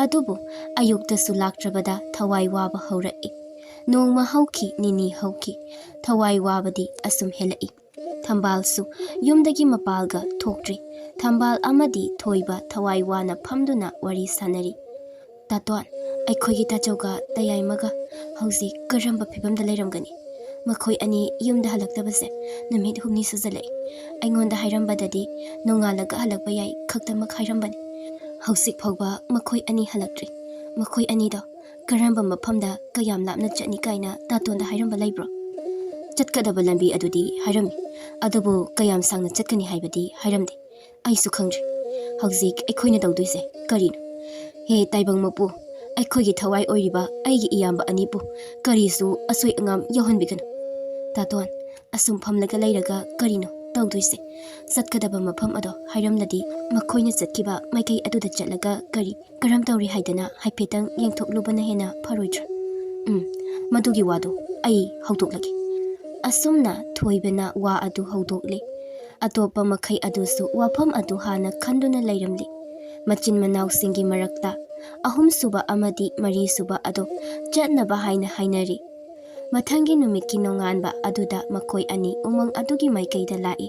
ꯑꯗꯨꯕꯨ ꯑꯌꯨꯛꯇꯁꯨ ꯂꯥꯛꯇ꯭ꯔꯕꯗ ꯊꯋꯥꯏ ꯋꯥꯕ ꯍꯧꯔꯛꯏ꯫ ꯅꯣꯡꯃ ꯍꯧꯈꯤ, ꯅꯤꯅꯤ ꯍꯧꯈꯤ, ꯊꯋꯥꯏ ꯋꯥꯕꯗꯤ ꯑꯁꯨꯝ ꯍꯦꯜꯂꯛꯏ꯫ ꯊꯝꯕꯥꯜꯁꯨ ꯌꯨꯝꯗꯒꯤ ꯃꯄꯥꯜꯒ ꯊꯣꯛꯇ꯭ꯔꯤ꯫ ꯊꯝꯕꯥꯜ ꯑꯃꯗꯤ ꯊꯣꯏꯕ ꯊꯋꯥꯏ ꯋꯥꯅ ꯐꯝꯗꯨꯅ ꯋꯥꯔꯤ ꯁꯥꯟꯅꯔꯤ꯫ "ꯇꯥꯇꯣꯟ, ꯑꯩꯈꯣꯏꯒꯤ ꯇꯥꯆꯧꯒ ꯇꯌꯥꯏꯃꯒ ꯍꯧꯖꯤꯛ ꯀꯔꯝꯕ ꯐꯤꯕꯝꯗ ꯂꯩꯔꯝꯒꯅꯤ? ꯃꯈꯣꯏ ꯑꯅꯤ ꯌꯨꯝꯗ ꯍꯜꯂꯛꯇꯕꯁꯦ ꯅꯨꯃꯤꯠ ꯍꯨꯝꯅꯤ ꯁꯨꯖꯜꯂꯛꯏ꯫ ꯑꯩꯉꯣꯟꯗ ꯍꯥꯏꯔꯝꯕꯗꯗꯤ ꯅꯣꯡꯉꯥꯜꯂꯒ ꯍꯜꯂꯛꯄ ꯌꯥꯏ ꯈꯛꯇꯃꯛ ꯍꯥꯏꯔꯝꯕꯅꯤ꯫ ꯍꯧꯖꯤꯛ ꯐꯥꯎꯕ ꯃꯈꯣꯏ ꯑꯅꯤ ꯍꯜꯂꯛꯇ꯭ꯔꯤ꯫ ꯃꯈꯣꯏ ꯑꯅꯤꯗꯣ ꯀꯔꯝꯕ ꯃꯐꯝꯗ ꯀꯌꯥꯝ ꯂꯥꯞꯅ ꯆꯠꯅꯤ ꯀꯥꯏꯅ ꯇꯥꯇꯣꯟꯗ ꯍꯥꯏꯔꯝꯕ ꯂꯩꯕ꯭ꯔꯣ?" "ꯆꯠꯀꯗꯕ ꯂꯝꯕꯤ ꯑꯗꯨꯗꯤ ꯍꯥꯏꯔꯝꯃꯤ, ꯑꯗꯨꯕꯨ ꯀꯌꯥꯝ ꯁꯥꯡꯅ ꯆꯠꯀꯅꯤ ꯍꯥꯏꯕꯗꯤ ꯍꯥꯏꯔꯝꯗꯦ꯫ ꯑꯩꯁꯨ ꯈꯪꯗ꯭ꯔꯦ꯫ ꯍꯧꯖꯤꯛ ꯑꯩꯈꯣꯏꯅ ꯇꯧꯗꯣꯏꯁꯦ ꯀꯔꯤꯅꯣ? ꯍꯦ ꯇꯥꯏꯕꯪ ꯃꯄꯨ, ꯑꯩꯈꯣꯏꯒꯤ ꯊꯋꯥꯏ ꯑꯣꯏꯔꯤꯕ ꯑꯩꯒꯤ ꯏꯌꯥꯝꯕ ꯑꯅꯤꯕꯨ ꯀꯔꯤꯁꯨ ꯑꯁꯣꯏ ꯑꯉꯥꯝ ꯌꯥꯎꯍꯟꯕꯤꯒꯅꯨ꯫ ꯇꯥꯇꯣꯟ, ꯑꯁꯨꯝ ꯐꯝꯂꯒ ꯂꯩꯔꯒ ꯀꯔꯤꯅꯣ? ꯇꯧꯗꯣꯏꯁꯦ꯫ ꯆꯠꯀꯗꯕ ꯃꯐꯝ ꯑꯗꯣ ꯍꯥꯏꯔꯝꯂꯗꯤ ꯃꯈꯣꯏꯅ ꯆꯠꯈꯤꯕ ꯃꯥꯏꯀꯩ ꯑꯗꯨꯗ ꯆꯠꯂꯒ ꯀꯔꯤ ꯀꯔꯝ ꯇꯧꯔꯤ ꯍꯥꯏꯗꯅ ꯍꯥꯏꯐꯦꯠꯇꯪ ꯌꯦꯡꯊꯣꯛꯂꯨꯕꯅ ꯍꯦꯟꯅ ꯐꯔꯣꯏꯗ꯭ꯔꯥ? ꯎꯝ, ꯃꯗꯨꯒꯤ ꯋꯥꯗꯣ ꯑꯩ ꯍꯧꯗꯣꯛꯂꯒꯦ꯫ ꯑꯁꯨꯝꯅ ꯊꯣꯏꯕꯅ ꯋꯥ ꯑꯗꯨ ꯍꯧꯗꯣꯛꯂꯦ꯫ ꯑꯇꯣꯞꯄ ꯃꯈꯩ ꯑꯗꯨꯁꯨ ꯋꯥꯐꯝ ꯑꯗꯨ ꯍꯥꯟꯅ ꯈꯟꯗꯨꯅ ꯂꯩꯔꯝꯂꯦ꯫ ꯃꯆꯤꯟ ꯃꯅꯥꯎꯁꯤꯡꯒꯤ ꯃꯔꯛꯇ ꯑꯍꯨꯝꯁꯨꯕ ꯑꯃꯗꯤ ꯃꯔꯤꯁꯨꯕ ꯑꯗꯣ ꯆꯠꯅꯕ ꯍꯥꯏꯅ ꯍꯥꯏꯅꯔꯤ꯫ ꯃꯊꯪꯒꯤ ꯅꯨꯃꯤꯠꯀꯤ ꯅꯣꯡꯉꯥꯟꯕ ꯑꯗꯨꯗ ꯃꯈꯣꯏ ꯑꯅꯤ ꯎꯃꯪ ꯑꯗꯨꯒꯤ ꯃꯥꯏꯀꯩꯗ ꯂꯥꯛꯏ꯫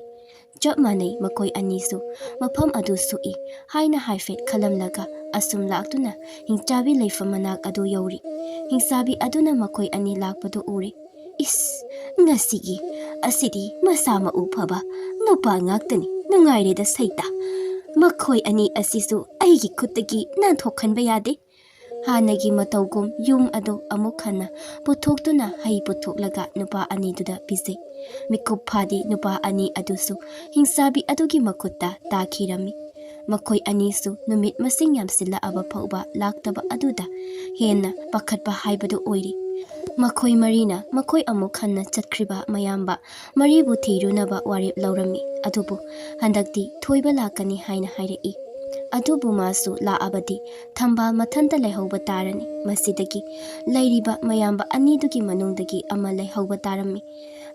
ꯆꯞ ꯃꯥꯟꯅꯩ, ꯃꯈꯣꯏ ꯑꯅꯤꯁꯨ ꯃꯐꯝ ꯑꯗꯨ ꯁꯨꯛꯏ ꯍꯥꯏꯅ ꯍꯥꯏꯐꯦꯠ ꯈꯜꯂꯝꯂꯒ ꯑꯁꯨꯝ ꯂꯥꯛꯇꯨꯅ ꯍꯤꯡꯆꯥꯕꯤ ꯂꯩꯐꯝ ꯃꯅꯥꯛ ꯑꯗꯨ ꯌꯧꯔꯤ꯫ ꯍꯤꯡꯆꯥꯕꯤ ꯑꯗꯨꯅ ꯃꯈꯣꯏ ꯑꯅꯤ ꯂꯥꯛꯄꯗꯨ ꯎꯔꯦ꯫ "ꯏꯁ, ꯉꯁꯤꯒꯤ ꯑꯁꯤꯗꯤ ꯃꯁꯥ ꯃꯎ ꯐꯕ ꯅꯨꯄꯥ ꯉꯥꯛꯇꯅꯤ, ꯅꯨꯡꯉꯥꯏꯔꯦꯗ ꯁꯩꯇꯥ꯫ ꯃꯈꯣꯏ ꯑꯅꯤ ꯑꯁꯤꯁꯨ ꯑꯩꯒꯤ ꯈꯨꯠꯇꯒꯤ ꯅꯥꯟꯊꯣꯛꯍꯟꯕ ꯌꯥꯗꯦ"꯫ ꯍꯥꯟꯅꯒꯤ ꯃꯇꯧꯒꯨꯝ ꯌꯨꯝ ꯑꯗꯨ ꯑꯃꯨꯛ ꯍꯟꯅ ꯄꯨꯊꯣꯛꯇꯨꯅ ꯍꯩ ꯄꯨꯊꯣꯛꯂꯒ ꯅꯨꯄꯥ ꯑꯅꯤꯗꯨꯗ ꯄꯤꯖꯩ꯫ ꯃꯤꯀꯨꯞ ꯐꯥꯗꯤ ꯅꯨꯄꯥ ꯑꯅꯤ ꯑꯗꯨꯁꯨ ꯍꯤꯡꯆꯥꯕꯤ ꯑꯗꯨꯒꯤ ꯃꯈꯨꯠꯇ ꯇꯥꯈꯤꯔꯝꯃꯤ꯫ ꯃꯈꯣꯏ ꯑꯅꯤꯁꯨ ꯅꯨꯃꯤꯠ ꯃꯁꯤꯡ ꯌꯥꯝꯁꯤꯜꯂꯛꯑꯕ ꯐꯥꯎꯕ ꯂꯥꯛꯇꯕ ꯑꯗꯨꯗ ꯍꯦꯟꯅ ꯄꯥꯈꯠꯄ ꯍꯥꯏꯕꯗꯨ ꯑꯣꯏꯔꯤ꯫ ꯃꯈꯣꯏ ꯃꯔꯤꯅ ꯃꯈꯣꯏ ꯑꯃꯨꯛ ꯍꯟꯅ ꯆꯠꯈ꯭ꯔꯤꯕ ꯃꯌꯥꯝꯕ ꯃꯔꯤꯕꯨ ꯊꯤꯔꯨꯅꯕ ꯋꯥꯔꯦꯞ ꯂꯧꯔꯝꯃꯤ꯫ ꯑꯗꯨꯕꯨ ꯍꯟꯗꯛꯇꯤ ꯊꯣꯏꯕ ꯂꯥꯛꯀꯅꯤ ꯍꯥꯏꯅ ꯍꯥꯏꯔꯛꯏ꯫ ꯑꯗꯨꯕꯨ ꯃꯥꯁꯨ ꯂꯥꯛꯑꯕꯗꯤ ꯊꯝꯕꯥꯜ ꯃꯊꯟꯇ ꯂꯩꯍꯧꯕ ꯇꯥꯔꯅꯤ꯫ ꯃꯁꯤꯗꯒꯤ ꯂꯩꯔꯤꯕ ꯃꯌꯥꯝꯕ ꯑꯅꯤꯗꯨꯒꯤ ꯃꯅꯨꯡꯗꯒꯤ ꯑꯃ ꯂꯩꯍꯧꯕ ꯇꯥꯔꯝꯃꯤ꯫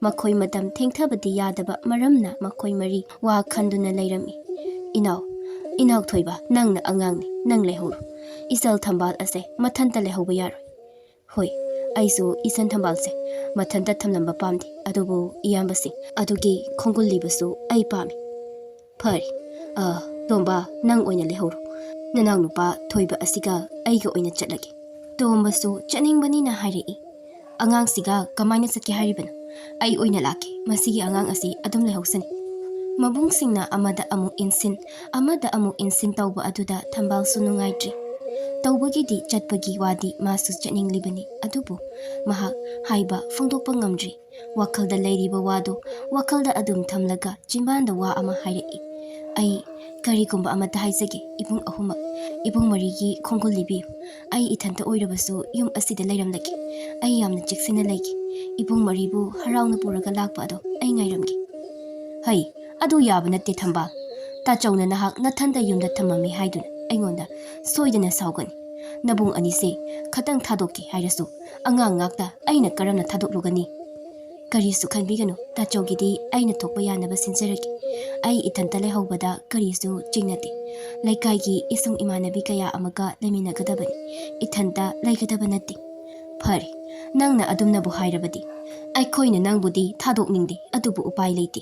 ꯃꯈꯣꯏ ꯃꯇꯝ ꯊꯦꯡꯊꯕꯗꯤ ꯌꯥꯗꯕ ꯃꯔꯝꯅ ꯃꯈꯣꯏ ꯃꯔꯤ ꯋꯥ ꯈꯟꯗꯨꯅ ꯂꯩꯔꯝꯃꯤ꯫ "ꯏꯅꯥꯎ, ꯏꯅꯥꯎ ꯊꯣꯏꯕ, ꯅꯪꯅ ꯑꯉꯥꯡꯅꯤ, ꯅꯪ ꯂꯩꯍꯧꯔꯣ꯫ ꯏꯆꯜ ꯊꯝꯕꯥꯜ ꯑꯁꯦ ꯃꯊꯟꯇ ꯂꯩꯍꯧꯕ ꯌꯥꯔꯣꯏ"꯫ "ꯍꯣꯏ, ꯑꯩꯁꯨ ꯏꯆꯟ ꯊꯝꯕꯥꯜꯁꯦ ꯃꯊꯟꯇ ꯊꯝꯂꯝꯕ ꯄꯥꯝꯗꯦ, ꯑꯗꯨꯕꯨ ꯏꯌꯥꯝꯕꯁꯤꯡ ꯑꯗꯨꯒꯤ ꯈꯣꯡꯒꯨꯜ ꯂꯤꯕꯁꯨ ꯑꯩ ꯄꯥꯝꯃꯤ"꯫ "ꯐꯔꯦ, ꯑ, ꯇꯣꯝꯕ, ꯅꯪ ꯑꯣꯏꯅ ꯂꯩꯍꯧꯔꯣ꯫ ꯅꯅꯥꯎꯅꯨꯄꯥ ꯊꯣꯏꯕ ꯑꯁꯤꯒ ꯑꯩꯒ ꯑꯣꯏꯅ ꯆꯠꯂꯒꯦ"꯫ ꯇꯣꯝꯕꯁꯨ ꯆꯠꯅꯤꯡꯕꯅꯤꯅ ꯍꯥꯏꯔꯛꯏ꯫ "ꯑꯉꯥꯡꯁꯤꯒ ꯀꯃꯥꯏꯅ ꯆꯠꯀꯦ ꯍꯥꯏꯔꯤꯕꯅꯣ? ꯑꯩ ꯑꯣꯏꯅ ꯂꯥꯛꯀꯦ, ꯃꯁꯤꯒꯤ ꯑꯉꯥꯡ ꯑꯁꯤ ꯑꯗꯨꯝ ꯂꯩꯍꯧꯁꯅꯤ"꯫ ꯃꯕꯨꯡꯁꯤꯡꯅ ꯑꯃꯗ ꯑꯃꯨꯛ ꯏꯟꯁꯤꯟ, ꯑꯃꯗ ꯑꯃꯨꯛ ꯏꯟꯁꯤꯟ ꯇꯧꯕ ꯑꯗꯨꯗ ꯊꯝꯕꯥꯜꯁꯨ ꯅꯨꯡꯉꯥꯏꯇ꯭ꯔꯤ꯫ ꯇꯧꯕꯒꯤꯗꯤ ꯆꯠꯄꯒꯤ ꯋꯥꯗꯤ ꯃꯥꯁꯨ ꯆꯠꯅꯤꯡꯂꯤꯕꯅꯤ, ꯑꯗꯨꯕꯨ ꯃꯍꯥꯛ ꯍꯥꯏꯕ ꯐꯣꯡꯗꯣꯛꯄ ꯉꯝꯗ꯭ꯔꯤ꯫ ꯋꯥꯈꯜꯗ ꯂꯩꯔꯤꯕ ꯋꯥꯗꯨ ꯋꯥꯈꯜꯗ ꯑꯗꯨꯝ ꯊꯝꯂꯒ ꯆꯤꯟꯕꯥꯟꯗ ꯋꯥ ꯑꯃ ꯍꯥꯏꯔꯛꯏ꯫ "ꯑꯩ ꯀꯔꯤꯒꯨꯝꯕ ꯑꯃꯠꯇ ꯍꯥꯏꯖꯒꯦ, ꯏꯕꯨꯡ ꯑꯍꯨꯝꯃꯛ, ꯏꯕꯨꯡ ꯃꯔꯤꯒꯤ ꯈꯣꯡꯒꯨꯜ ꯂꯤꯕꯤꯌꯨ꯫ ꯑꯩ ꯏꯊꯟꯇ ꯑꯣꯏꯔꯕꯁꯨ ꯌꯨꯝ ꯑꯁꯤꯗ ꯂꯩꯔꯝꯂꯒꯦ꯫ ꯑꯩ ꯌꯥꯝꯅ ꯆꯦꯛꯁꯤꯟꯅ ꯂꯩꯒꯦ꯫ ꯏꯕꯨꯡ ꯃꯔꯤꯕꯨ ꯍꯔꯥꯎꯅ ꯄꯨꯔꯒ ꯂꯥꯛꯄ ꯑꯗꯣ ꯑꯩ ꯉꯥꯏꯔꯝꯒꯦ"꯫ "ꯍꯩ, ꯑꯗꯨ ꯌꯥꯕ ꯅꯠꯇꯦ ꯊꯝꯕꯥꯜ꯫ ꯇꯥꯆꯧꯅ ꯅꯍꯥꯛ ꯅꯊꯟꯗ ꯌꯨꯝꯗ ꯊꯝꯃꯝꯃꯤ ꯍꯥꯏꯗꯨꯅ ꯑꯩꯉꯣꯟꯗ ꯁꯣꯏꯗꯅ ꯁꯥꯎꯒꯅꯤ꯫ ꯅꯕꯨꯡ ꯑꯅꯤꯁꯦ ꯈꯇꯪ ꯊꯥꯗꯣꯛꯀꯦ ꯍꯥꯏꯔꯁꯨ ꯑꯉꯥꯡ ꯉꯥꯛꯇ ꯑꯩꯅ ꯀꯔꯝꯅ ꯊꯥꯗꯣꯛꯂꯨꯒꯅꯤ?" "ꯀꯔꯤꯁꯨ ꯈꯟꯕꯤꯒꯅꯨ, ꯇꯥꯆꯧꯒꯤꯗꯤ ꯑꯩꯅ ꯊꯣꯛꯄ ꯌꯥꯅꯕ ꯁꯤꯟꯖꯔꯒꯦ꯫ ꯑꯩ ꯏꯊꯟꯇ ꯂꯩꯍꯧꯕꯗ ꯀꯔꯤꯁꯨ ꯆꯤꯡꯅꯗꯦ꯫ ꯂꯩꯀꯥꯏꯒꯤ ꯏꯁꯨꯡ ꯏꯃꯥꯟꯅꯕꯤ ꯀꯌꯥ ꯑꯃꯒ ꯂꯩꯃꯤꯟꯅꯒꯗꯕꯅꯤ꯫ ꯏꯊꯟꯇ ꯂꯩꯒꯗꯕ ꯅꯠꯇꯦ꯫" "ꯐꯔꯦ, ꯅꯪꯅ ꯑꯗꯨꯝꯅꯕꯨ ꯍꯥꯏꯔꯕꯗꯤ꯫ ꯑꯩꯈꯣꯏꯅ ꯅꯪꯕꯨꯗꯤ ꯊꯥꯗꯣꯛꯅꯤꯡꯗꯦ, ꯑꯗꯨꯕꯨ ꯎꯄꯥꯏ ꯂꯩꯇꯦ꯫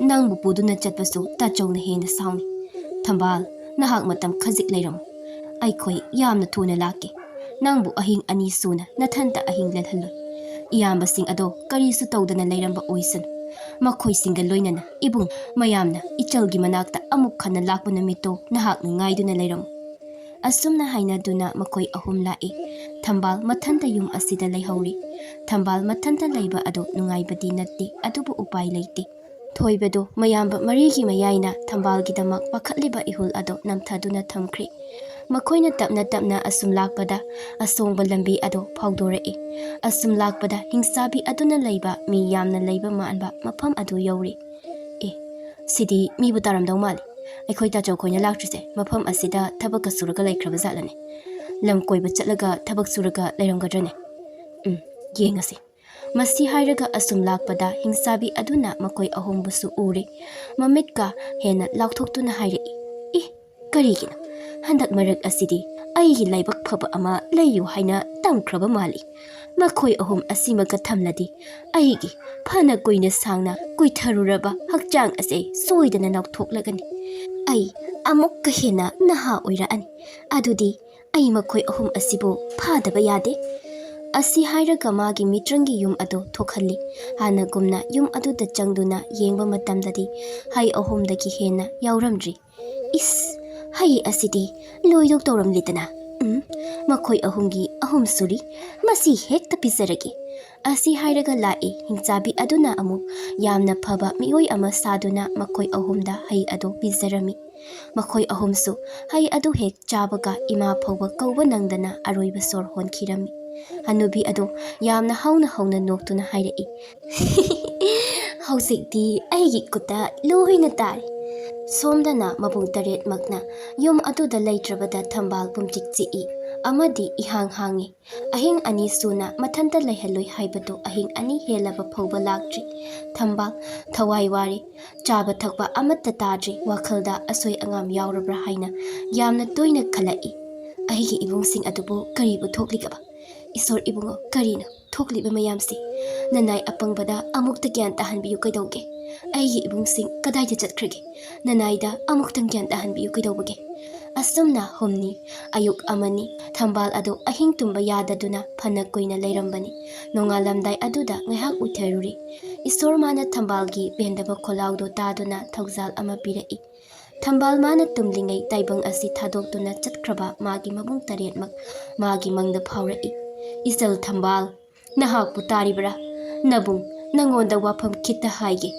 ꯅꯪꯕꯨ ꯄꯨꯗꯨꯅ ꯆꯠꯄꯁꯨ ꯇꯥꯆꯧꯅ ꯍꯦꯟꯅ ꯁꯥꯎꯅꯤ꯫ ꯊꯝꯕꯥꯜ, ꯅꯍꯥꯛ ꯃꯇꯝ ꯈꯖꯤꯛ ꯂꯩꯔꯝꯃꯨ꯫ ꯑꯩꯈꯣꯏ ꯌꯥꯝꯅ ꯊꯨꯅ ꯂꯥꯛꯀꯦ꯫ ꯅꯪꯕꯨ ꯑꯍꯤꯡ ꯑꯅꯤ ꯁꯨꯅ ꯅꯊꯟꯇ ꯑꯍꯤꯡ ꯂꯦꯜꯍꯜꯂꯣꯏ꯫ ꯏꯌꯥꯝꯕꯁꯤꯡ ꯑꯗꯣ ꯀꯔꯤꯁꯨ ꯇꯧꯗꯅ ꯂꯩꯔꯝꯕ ꯑꯣꯏꯁꯅꯨ꯫ ꯃꯈꯣꯏꯁꯤꯡꯒ ꯂꯣꯏꯅꯅ ꯏꯕꯨꯡ ꯃꯌꯥꯝꯅ ꯏꯆꯜꯒꯤ ꯃꯅꯥꯛꯇ ꯑꯃꯨꯛ ꯍꯟꯅ ꯂꯥꯛꯄ ꯅꯨꯃꯤꯠꯇꯣ ꯅꯍꯥꯛꯅ ꯉꯥꯏꯗꯨꯅ ꯂꯩꯔꯝꯃꯨ꯫" ꯑꯁꯨꯝꯅ ꯍꯥꯏꯅꯗꯨꯅ ꯃꯈꯣꯏ ꯑꯍꯨꯝ ꯂꯥꯛꯏ꯫ ꯊꯝꯕꯥꯜ ꯃꯊꯟꯇ ꯌꯨꯝ ꯑꯁꯤꯗ ꯂꯩꯍꯧꯔꯤ꯫ ꯊꯝꯕꯥꯜ ꯃꯊꯟꯇ ꯂꯩꯕ ꯑꯗꯨ ꯅꯨꯡꯉꯥꯏꯕꯗꯤ ꯅꯠꯇꯦ, ꯑꯗꯨꯕꯨ ꯎꯄꯥꯏ ꯂꯩꯇꯦ꯫ ꯊꯣꯏꯕꯗꯨ ꯃꯌꯥꯝꯕ ꯃꯔꯤꯒꯤ ꯃꯌꯥꯏꯅ ꯊꯝꯕꯥꯜꯒꯤꯗꯃꯛ ꯄꯥꯈꯠꯂꯤꯕ ꯏꯍꯨꯜ ꯑꯗꯨ ꯅꯝꯊꯗꯨꯅ ꯊꯝꯈ꯭ꯔꯦ꯫ ꯃꯈꯣꯏꯅ ꯇꯞꯅ ꯇꯞꯅ ꯑꯁꯨꯝ ꯂꯥꯛꯄꯗ ꯑꯁꯣꯡꯕ ꯂꯝꯕꯤ ꯑꯗꯨ ꯐꯥꯎꯗꯣꯔꯛꯏ꯫ ꯑꯁꯨꯝ ꯂꯥꯛꯄꯗ ꯍꯤꯡꯆꯥꯕꯤ ꯑꯗꯨꯅ ꯂꯩꯕ ꯃꯤ ꯌꯥꯝꯅ ꯂꯩꯕ ꯃꯥꯟꯕ ꯃꯐꯝ ꯑꯗꯨ ꯌꯧꯔꯦ꯫ "ꯑꯦ, ꯁꯤꯗꯤ ꯃꯤꯕꯨ ꯇꯥꯔꯝꯗꯧ ꯃꯥꯜꯂꯤ꯫ ꯑꯩꯈꯣꯏ ꯇꯥꯆꯧ ꯈꯣꯏꯅ ꯂꯥꯛꯇ꯭ꯔꯤꯁꯦ ꯃꯐꯝ ꯑꯁꯤꯗ ꯊꯕꯛꯀ ꯁꯨꯔꯒ ꯂꯩꯈ꯭ꯔꯕ ꯖꯥꯠꯂꯅꯦ? ꯂꯝ ꯀꯣꯏꯕ ꯆꯠꯂꯒ ꯊꯕꯛ ꯁꯨꯔꯒ ꯂꯩꯔꯝꯒꯗ꯭ꯔꯅꯦ? ꯎꯝ, ꯌꯦꯡꯉꯁꯤ꯫" ꯃꯁꯤ ꯍꯥꯏꯔꯒ ꯑꯁꯨꯝ ꯂꯥꯛꯄꯗ ꯍꯤꯡꯆꯥꯕꯤ ꯑꯗꯨꯅ ꯃꯈꯣꯏ ꯑꯍꯨꯝꯕꯨꯁꯨ ꯎꯔꯦ꯫ ꯃꯃꯤꯠꯀ ꯍꯦꯟꯅ ꯂꯥꯎꯊꯣꯛꯇꯨꯅ ꯍꯥꯏꯔꯛꯏ, "ꯑꯦ, ꯀꯔꯤꯒꯤꯅꯣ? ꯍꯟꯗꯛ ꯃꯔꯛ ꯑꯁꯤꯗꯤ ꯑꯩꯒꯤ ꯂꯥꯏꯕꯛ ꯐꯕ ꯑꯃ ꯂꯩꯌꯨ ꯍꯥꯏꯅ ꯇꯝꯈ꯭ꯔꯕ ꯃꯥꯜꯂꯤ꯫ ꯃꯈꯣꯏ ꯑꯍꯨꯝ ꯑꯁꯤꯃꯒ ꯊꯝꯂꯗꯤ ꯑꯩꯒꯤ ꯐꯅ ꯀꯨꯏꯅ ꯁꯥꯡꯅ ꯀꯨꯏꯊꯔꯨꯔꯕ ꯍꯛꯆꯥꯡ ꯑꯁꯦ ꯁꯣꯏꯗꯅ ꯂꯧꯊꯣꯛꯂꯒꯅꯤ꯫ ꯑꯩ ꯑꯃꯨꯛꯀ ꯍꯦꯟꯅ ꯅꯍꯥ ꯑꯣꯏꯔꯛꯑꯅꯤ꯫ ꯑꯗꯨꯗꯤ ꯑꯩ ꯃꯈꯣꯏ ꯑꯍꯨꯝ ꯑꯁꯤꯕꯨ ꯐꯥꯗꯕ ꯌꯥꯗꯦ꯫" ꯑꯁꯤ ꯍꯥꯏꯔꯒ ꯃꯥꯒꯤ ꯃꯤꯇ꯭ꯔꯪꯒꯤ ꯌꯨꯝ ꯑꯗꯨ ꯊꯣꯛꯍꯜꯂꯤ꯫ ꯍꯥꯟꯅꯒꯨꯝꯅ ꯌꯨꯝ ꯑꯗꯨꯗ ꯆꯪꯗꯨꯅ ꯌꯦꯡꯕ ꯃꯇꯝꯗꯗꯤ ꯍꯩ ꯑꯍꯨꯝꯗꯒꯤ ꯍꯦꯟꯅ ꯌꯥꯎꯔꯝꯗ꯭ꯔꯤ꯫ "ꯏꯁ, ꯍꯩ ꯑꯁꯤꯗꯤ ꯂꯣꯏꯗꯧ ꯇꯧꯔꯝꯂꯤꯗꯅ꯫ ꯎꯝ, ꯃꯈꯣꯏ ꯑꯍꯨꯝꯒꯤ ꯑꯍꯨꯝ ꯁꯨꯔꯤ꯫ ꯃꯁꯤ ꯍꯦꯛꯇ ꯄꯤꯖꯔꯒꯦ꯫" ꯑꯁꯤ ꯍꯥꯏꯔꯒ ꯂꯥꯛꯏ꯫ ꯍꯤꯡꯆꯥꯕꯤ ꯑꯗꯨꯅ ꯑꯃꯨꯛ ꯌꯥꯝꯅ ꯐꯕ ꯃꯤꯑꯣꯏ ꯑꯃ ꯁꯥꯗꯨꯅ ꯃꯈꯣꯏ ꯑꯍꯨꯝꯗ ꯍꯩ ꯑꯗꯨ ꯄꯤꯖꯔꯝꯃꯤ꯫ ꯃꯈꯣꯏ ꯑꯍꯨꯝꯁꯨ ꯍꯩ ꯑꯗꯨ ꯍꯦꯛ ꯆꯥꯕꯒ ꯏꯃꯥ ꯐꯥꯎꯕ ꯀꯧꯕ ꯅꯪꯗꯅ ꯑꯔꯣꯏꯕ ꯁꯣꯔ ꯍꯣꯟꯈꯤꯔꯝꯃꯤ꯫ ꯍꯅꯨꯕꯤ ꯑꯗꯨ ꯌꯥꯝꯅ ꯍꯧꯅ ꯍꯧꯅ ꯅꯣꯛꯇꯨꯅ ꯍꯥꯏꯔꯛꯏ꯫ "ꯍꯧꯖꯤꯛꯇꯤ ꯑꯩꯒꯤ ꯈꯨꯠꯇ ꯂꯣꯏꯅ ꯇꯥꯔꯦ꯫" ꯁꯣꯝꯗꯅ ꯃꯕꯨꯡ ꯇꯔꯦꯠꯃꯛꯅ ꯌꯨꯝ ꯑꯗꯨꯗ ꯂꯩꯇ꯭ꯔꯕꯗ ꯊꯝꯕꯥꯜ ꯄꯨꯝꯆꯤꯛ ꯆꯤꯛꯏ ꯑꯃꯗꯤ ꯏꯍꯥꯡ ꯍꯥꯡꯉꯤ꯫ ꯑꯍꯤꯡ ꯑꯅꯤ ꯁꯨꯅ ꯃꯊꯟꯇ ꯂꯩꯍꯜꯂꯣꯏ ꯍꯥꯏꯕꯗꯨ ꯑꯍꯤꯡ ꯑꯅꯤ ꯍꯦꯜꯂꯕ ꯐꯥꯎꯕ ꯂꯥꯛꯇ꯭ꯔꯤ꯫ ꯊꯝꯕꯥꯜ ꯊꯋꯥꯏ ꯋꯥꯔꯦ꯫ ꯆꯥꯕ ꯊꯛꯄ ꯑꯃꯠꯇ ꯇꯥꯗ꯭ꯔꯤ꯫ ꯋꯥꯈꯜꯗ ꯑꯁꯣꯏ ꯑꯉꯥꯝ ꯌꯥꯎꯔꯕ꯭ꯔꯥ ꯍꯥꯏꯅ ꯌꯥꯝꯅ ꯇꯣꯏꯅ ꯈꯜꯂꯛꯏ꯫ "ꯑꯩꯒꯤ ꯏꯕꯨꯡꯁꯤꯡ ꯑꯗꯨꯕꯨ ꯀꯔꯤꯕꯨ ꯊꯣꯛꯂꯤꯒꯕ? ꯏꯁꯣꯔ ꯏꯕꯨꯡꯉꯣ, ꯀꯔꯤꯅꯣ ꯊꯣꯛꯂꯤꯕ ꯃꯌꯥꯝꯁꯤ? ꯅꯅꯥꯏ ꯑꯄꯪꯕꯗ ꯑꯃꯨꯛꯇ ꯒ꯭ꯌꯥꯟ ꯇꯥꯍꯟꯕꯤꯌꯨ ꯀꯩꯗꯧꯒꯦ? ꯑꯩꯒꯤ ꯏꯕꯨꯡꯁꯤꯡ ꯀꯗꯥꯏꯗ ꯆꯠꯈ꯭ꯔꯒꯦ? ꯅꯅꯥꯏꯗ ꯑꯃꯨꯛꯇꯪ ꯒ꯭ꯌꯥꯟ ꯇꯥꯍꯟꯕꯤꯌꯨ ꯀꯩꯗꯧꯕꯒꯦ?" ꯑꯁꯨꯝꯅ ꯍꯨꯝꯅꯤ, ꯑꯌꯨꯛ ꯑꯃꯅꯤ, ꯊꯝꯕꯥꯜ ꯑꯗꯨ ꯑꯍꯤꯡ ꯇꯨꯝꯕ ꯌꯥꯗꯗꯨꯅ ꯐꯅ ꯀꯨꯏꯅ ꯂꯩꯔꯝꯕꯅꯤ꯫ ꯅꯣꯡꯉꯥꯜꯂꯝꯗꯥꯏ ꯑꯗꯨꯗ ꯉꯥꯏꯍꯥꯛ ꯎꯏꯊꯔꯨꯔꯤ꯫ ꯏꯁꯣꯔ ꯃꯥꯅ ꯊꯝꯕꯥꯜꯒꯤ ꯄꯦꯟꯗꯕ ꯈꯣꯜꯂꯥꯎꯗꯨ ꯇꯥꯗꯨꯅ ꯊꯧꯖꯥꯜ ꯑꯃ ꯄꯤꯔꯛꯏ꯫ ꯊꯝꯕꯥꯜ ꯃꯥꯅ ꯇꯨꯝꯂꯤꯉꯩ ꯇꯥꯏꯕꯪ ꯑꯁꯤ ꯊꯥꯗꯣꯛꯇꯨꯅ ꯆꯠꯈ꯭ꯔꯕ ꯃꯥꯒꯤ ꯃꯕꯨꯡ ꯇꯔꯦꯠꯃꯛ ꯃꯥꯒꯤ ꯃꯪꯗ ꯐꯥꯎꯔꯛꯏ꯫ "ꯏꯆꯜ ꯊꯝꯕꯥꯜ, ꯅꯍꯥꯛꯄꯨ ꯇꯥꯔꯤꯕ꯭ꯔꯥ? ꯅꯕꯨꯡ, ꯅꯉꯣꯟꯗ ꯋꯥꯐꯝ ꯈꯤꯇ ꯍꯥꯏꯒꯦ꯫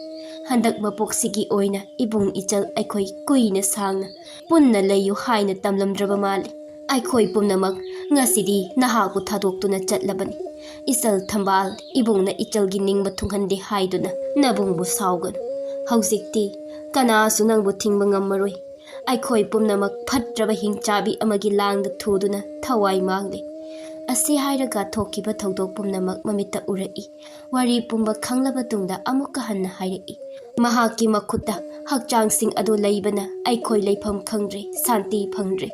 ꯍꯟꯗꯛ ꯃꯄꯣꯛꯁꯤꯒꯤ ꯑꯣꯏꯅ ꯏꯕꯨꯡ ꯏꯆꯜ ꯑꯩꯈꯣꯏ ꯀꯨꯏꯅ ꯁꯥꯡꯅ ꯄꯨꯟꯅ ꯂꯩꯌꯨ ꯍꯥꯏꯅ ꯇꯝꯂꯝꯗ꯭ꯔꯕ ꯃꯥꯜꯂꯤ꯫ ꯑꯩꯈꯣꯏ ꯄꯨꯝꯅꯃꯛ ꯉꯁꯤꯗꯤ ꯅꯍꯥꯛꯄꯨ ꯊꯥꯗꯣꯛꯇꯨꯅ ꯆꯠꯂꯕꯅꯤ꯫ ꯏꯆꯜ ꯊꯝꯕꯥꯜ, ꯏꯕꯨꯡꯅ ꯏꯆꯜꯒꯤ ꯅꯤꯡꯕ ꯊꯨꯡꯍꯟꯗꯦ ꯍꯥꯏꯗꯨꯅ ꯅꯕꯨꯡꯕꯨ ꯁꯥꯎꯒꯅꯨ꯫ ꯍꯧꯖꯤꯛꯇꯤ ꯀꯅꯥꯁꯨ ꯅꯪꯕꯨ ꯊꯤꯡꯕ ꯉꯝꯃꯔꯣꯏ꯫ ꯑꯩꯈꯣꯏ ꯄꯨꯝꯅꯃꯛ ꯐꯠꯇ꯭ꯔꯕ ꯍꯤꯡꯆꯥꯕꯤ ꯑꯃꯒꯤ ꯂꯥꯡꯗ ꯊꯨꯗꯨꯅ ꯊꯋꯥꯏ ꯃꯥꯡꯂꯦ꯫" ꯑꯁꯤ ꯍꯥꯏꯔꯒ ꯊꯣꯛꯈꯤꯕ ꯊꯧꯗꯣꯛ ꯄꯨꯝꯅꯃꯛ ꯃꯃꯤꯠꯇ ꯎꯔꯛꯏ꯫ ꯋꯥꯔꯤ ꯄꯨꯝꯕ ꯈꯪꯂꯕ ꯇꯨꯡꯗ ꯑꯃꯨꯛꯀ ꯍꯟꯅ ꯍꯥꯏꯔꯛꯏ꯫ "ꯃꯍꯥꯛꯀꯤ ꯃꯈꯨꯠꯇ ꯍꯛꯆꯥꯡꯁꯤꯡ ꯑꯗꯨ ꯂꯩꯕꯅ ꯑꯩꯈꯣꯏ ꯂꯩꯐꯝ ꯈꯪꯗ꯭ꯔꯦ, ꯁꯥꯟꯇꯤ ꯐꯪꯗ꯭ꯔꯦ꯫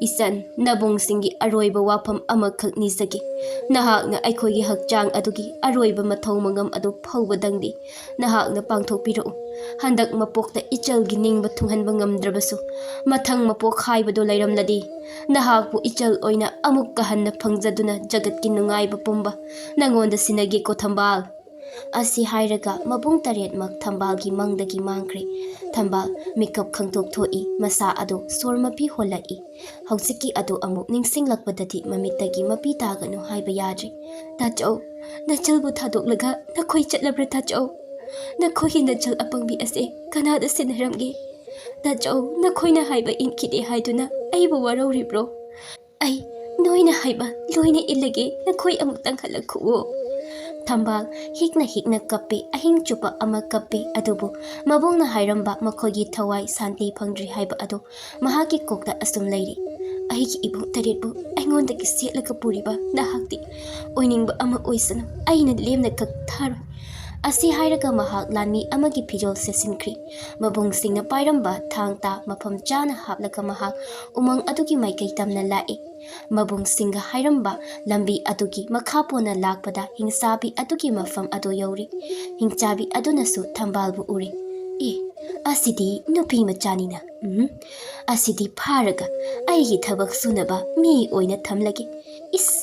ꯏꯆꯟ, ꯅꯕꯨꯡꯁꯤꯡꯒꯤ ꯑꯔꯣꯏꯕ ꯋꯥꯐꯝ ꯑꯃꯈꯛ ꯅꯤꯖꯒꯦ꯫ ꯅꯍꯥꯛꯅ ꯑꯩꯈꯣꯏꯒꯤ ꯍꯛꯆꯥꯡ ꯑꯗꯨꯒꯤ ꯑꯔꯣꯏꯕ ꯃꯊꯧ ꯃꯉꯝ ꯑꯗꯨ ꯐꯧꯕꯗꯪꯗꯤ ꯅꯍꯥꯛꯅ ꯄꯥꯡꯊꯣꯛꯄꯤꯔꯛꯎ꯫ ꯍꯟꯗꯛ ꯃꯄꯣꯛꯇ ꯏꯆꯜꯒꯤ ꯅꯤꯡꯕ ꯊꯨꯡꯍꯟꯕ ꯉꯝꯗ꯭ꯔꯕꯁꯨ, ꯃꯊꯪ ꯃꯄꯣꯛ ꯍꯥꯏꯕꯗꯨ ꯂꯩꯔꯝꯂꯗꯤ, ꯅꯍꯥꯛꯄꯨ ꯏꯆꯜ ꯑꯣꯏꯅ ꯑꯃꯨꯛꯀ ꯍꯟꯅ ꯐꯪꯖꯗꯨꯅ ꯖꯒꯠꯀꯤ ꯅꯨꯡꯉꯥꯏꯕ ꯄꯨꯝꯕ ꯅꯉꯣꯟꯗ ꯁꯤꯟꯅꯒꯦꯀꯣ ꯊꯝꯕꯥꯜ꯫" ꯑꯁꯤ ꯍꯥꯏꯔꯒ ꯃꯕꯨꯡ ꯇꯔꯦꯠꯃꯛ ꯊꯝꯕꯥꯜꯒꯤ ꯃꯪꯗꯒꯤ ꯃꯥꯡꯈ꯭ꯔꯦ꯫ ꯊꯝꯕꯥꯜ ꯃꯤꯀꯞ ꯈꯪꯇꯣꯛ ꯊꯣꯛꯏ꯫ ꯃꯁꯥ ꯑꯗꯨ ꯁꯣꯔ ꯃꯄꯤ ꯍꯣꯜꯂꯛꯏ꯫ ꯍꯧꯖꯤꯛꯀꯤ ꯑꯗꯨ ꯑꯃꯨꯛ ꯅꯤꯡꯁꯤꯡꯂꯛꯄꯗꯗꯤ ꯃꯃꯤꯠꯇꯒꯤ ꯃꯄꯤ ꯇꯥꯒꯅꯨ ꯍꯥꯏꯕ ꯌꯥꯗ꯭ꯔꯦ꯫ "ꯇꯥꯆꯧ, ꯅꯆꯜꯕꯨ ꯊꯥꯗꯣꯛꯂꯒ ꯅꯈꯣꯏ ꯆꯠꯂꯕ꯭ꯔꯥ ꯇꯥꯆꯧ? ꯅꯈꯣꯏꯒꯤ ꯅꯆꯜ ꯑꯄꯪꯕꯤ ꯑꯁꯦ ꯀꯅꯥꯗ ꯁꯤꯟꯅꯔꯝꯒꯦ? ꯇꯥꯆꯧ, ꯅꯈꯣꯏꯅ ꯍꯥꯏꯕ ꯏꯟꯈꯤꯗꯦ ꯍꯥꯏꯗꯨꯅ ꯑꯩꯕꯨ ꯋꯥꯔꯧꯔꯤꯕ꯭ꯔꯣ? ꯑꯩ, ꯅꯣꯏꯅ ꯍꯥꯏꯕ ꯂꯣꯏꯅ ꯏꯜꯂꯒꯦ, ꯅꯈꯣꯏ ꯑꯃꯨꯛꯇꯪ ꯍꯜꯂꯛꯈꯨꯑꯣ꯫ ꯊꯝꯕꯥꯜ ꯍꯤꯛꯅ ꯍꯤꯛꯅ ꯀꯞꯄꯦ, ꯑꯍꯤꯡ ꯆꯨꯞꯄ ꯑꯃ ꯀꯞꯄꯦ꯫ ꯑꯗꯨꯕꯨ ꯃꯕꯨꯡꯅ ꯍꯥꯏꯔꯝꯕ ꯃꯈꯣꯏꯒꯤ ꯊꯋꯥꯏ ꯁꯥꯟꯇꯤ ꯐꯪꯗ꯭ꯔꯤ ꯍꯥꯏꯕ ꯑꯗꯨ ꯃꯍꯥꯛꯀꯤ ꯀꯣꯛꯇ ꯑꯁꯨꯝ ꯂꯩꯔꯤ꯫ "ꯑꯩꯒꯤ ꯏꯕꯨꯡ ꯇꯔꯦꯠꯄꯨ ꯑꯩꯉꯣꯟꯗꯒꯤ ꯁꯦꯠꯂꯒ ꯄꯨꯔꯤꯕ ꯅꯍꯥꯛꯇꯤ ꯑꯣꯏꯅꯤꯡꯕ ꯑꯃ ꯑꯣꯏꯁꯅꯨ, ꯑꯩꯅ ꯂꯦꯝꯅ ꯀꯛ ꯊꯥꯔꯣꯏ"꯫ ꯑꯁꯤ ꯍꯥꯏꯔꯒ ꯃꯍꯥꯛ ꯂꯥꯟꯃꯤ ꯑꯃꯒꯤ ꯐꯤꯖꯣꯜ ꯁꯦꯠꯆꯤꯟꯈ꯭ꯔꯤ꯫ ꯃꯕꯨꯡꯁꯤꯡꯅ ꯄꯥꯏꯔꯝꯕ ꯊꯥꯡ ꯇꯥ ꯃꯐꯝ ꯆꯥꯅ ꯍꯥꯞꯂꯒ ꯃꯍꯥꯛ ꯎꯃꯪ ꯑꯗꯨꯒꯤ ꯃꯥꯏꯀꯩ ꯇꯝꯅ ꯂꯥꯛꯏ꯫ ꯃꯕꯨꯡꯁꯤꯡꯒ ꯍꯥꯏꯔꯝꯕ ꯂꯝꯕꯤ ꯑꯗꯨꯒꯤ ꯃꯈꯥ ꯄꯣꯟꯅ ꯂꯥꯛꯄꯗ ꯍꯤꯡꯆꯥꯕꯤ ꯑꯗꯨꯒꯤ ꯃꯐꯝ ꯑꯗꯨ ꯌꯧꯔꯤ꯫ ꯍꯤꯡꯆꯥꯕꯤ ꯑꯗꯨꯅꯁꯨ ꯊꯝꯕꯥꯜꯕꯨ ꯎꯔꯤ꯫ "ꯑꯦ, ꯑꯁꯤꯗꯤ ꯅꯨꯄꯤ ꯃꯆꯥꯅꯤꯅ꯫ ꯎꯝ, ꯑꯁꯤꯗꯤ ꯐꯥꯔꯒ ꯑꯩꯒꯤ ꯊꯕꯛ ꯁꯨꯅꯕ ꯃꯤ ꯑꯣꯏꯅ ꯊꯝꯂꯒꯦ꯫ ꯏꯁ,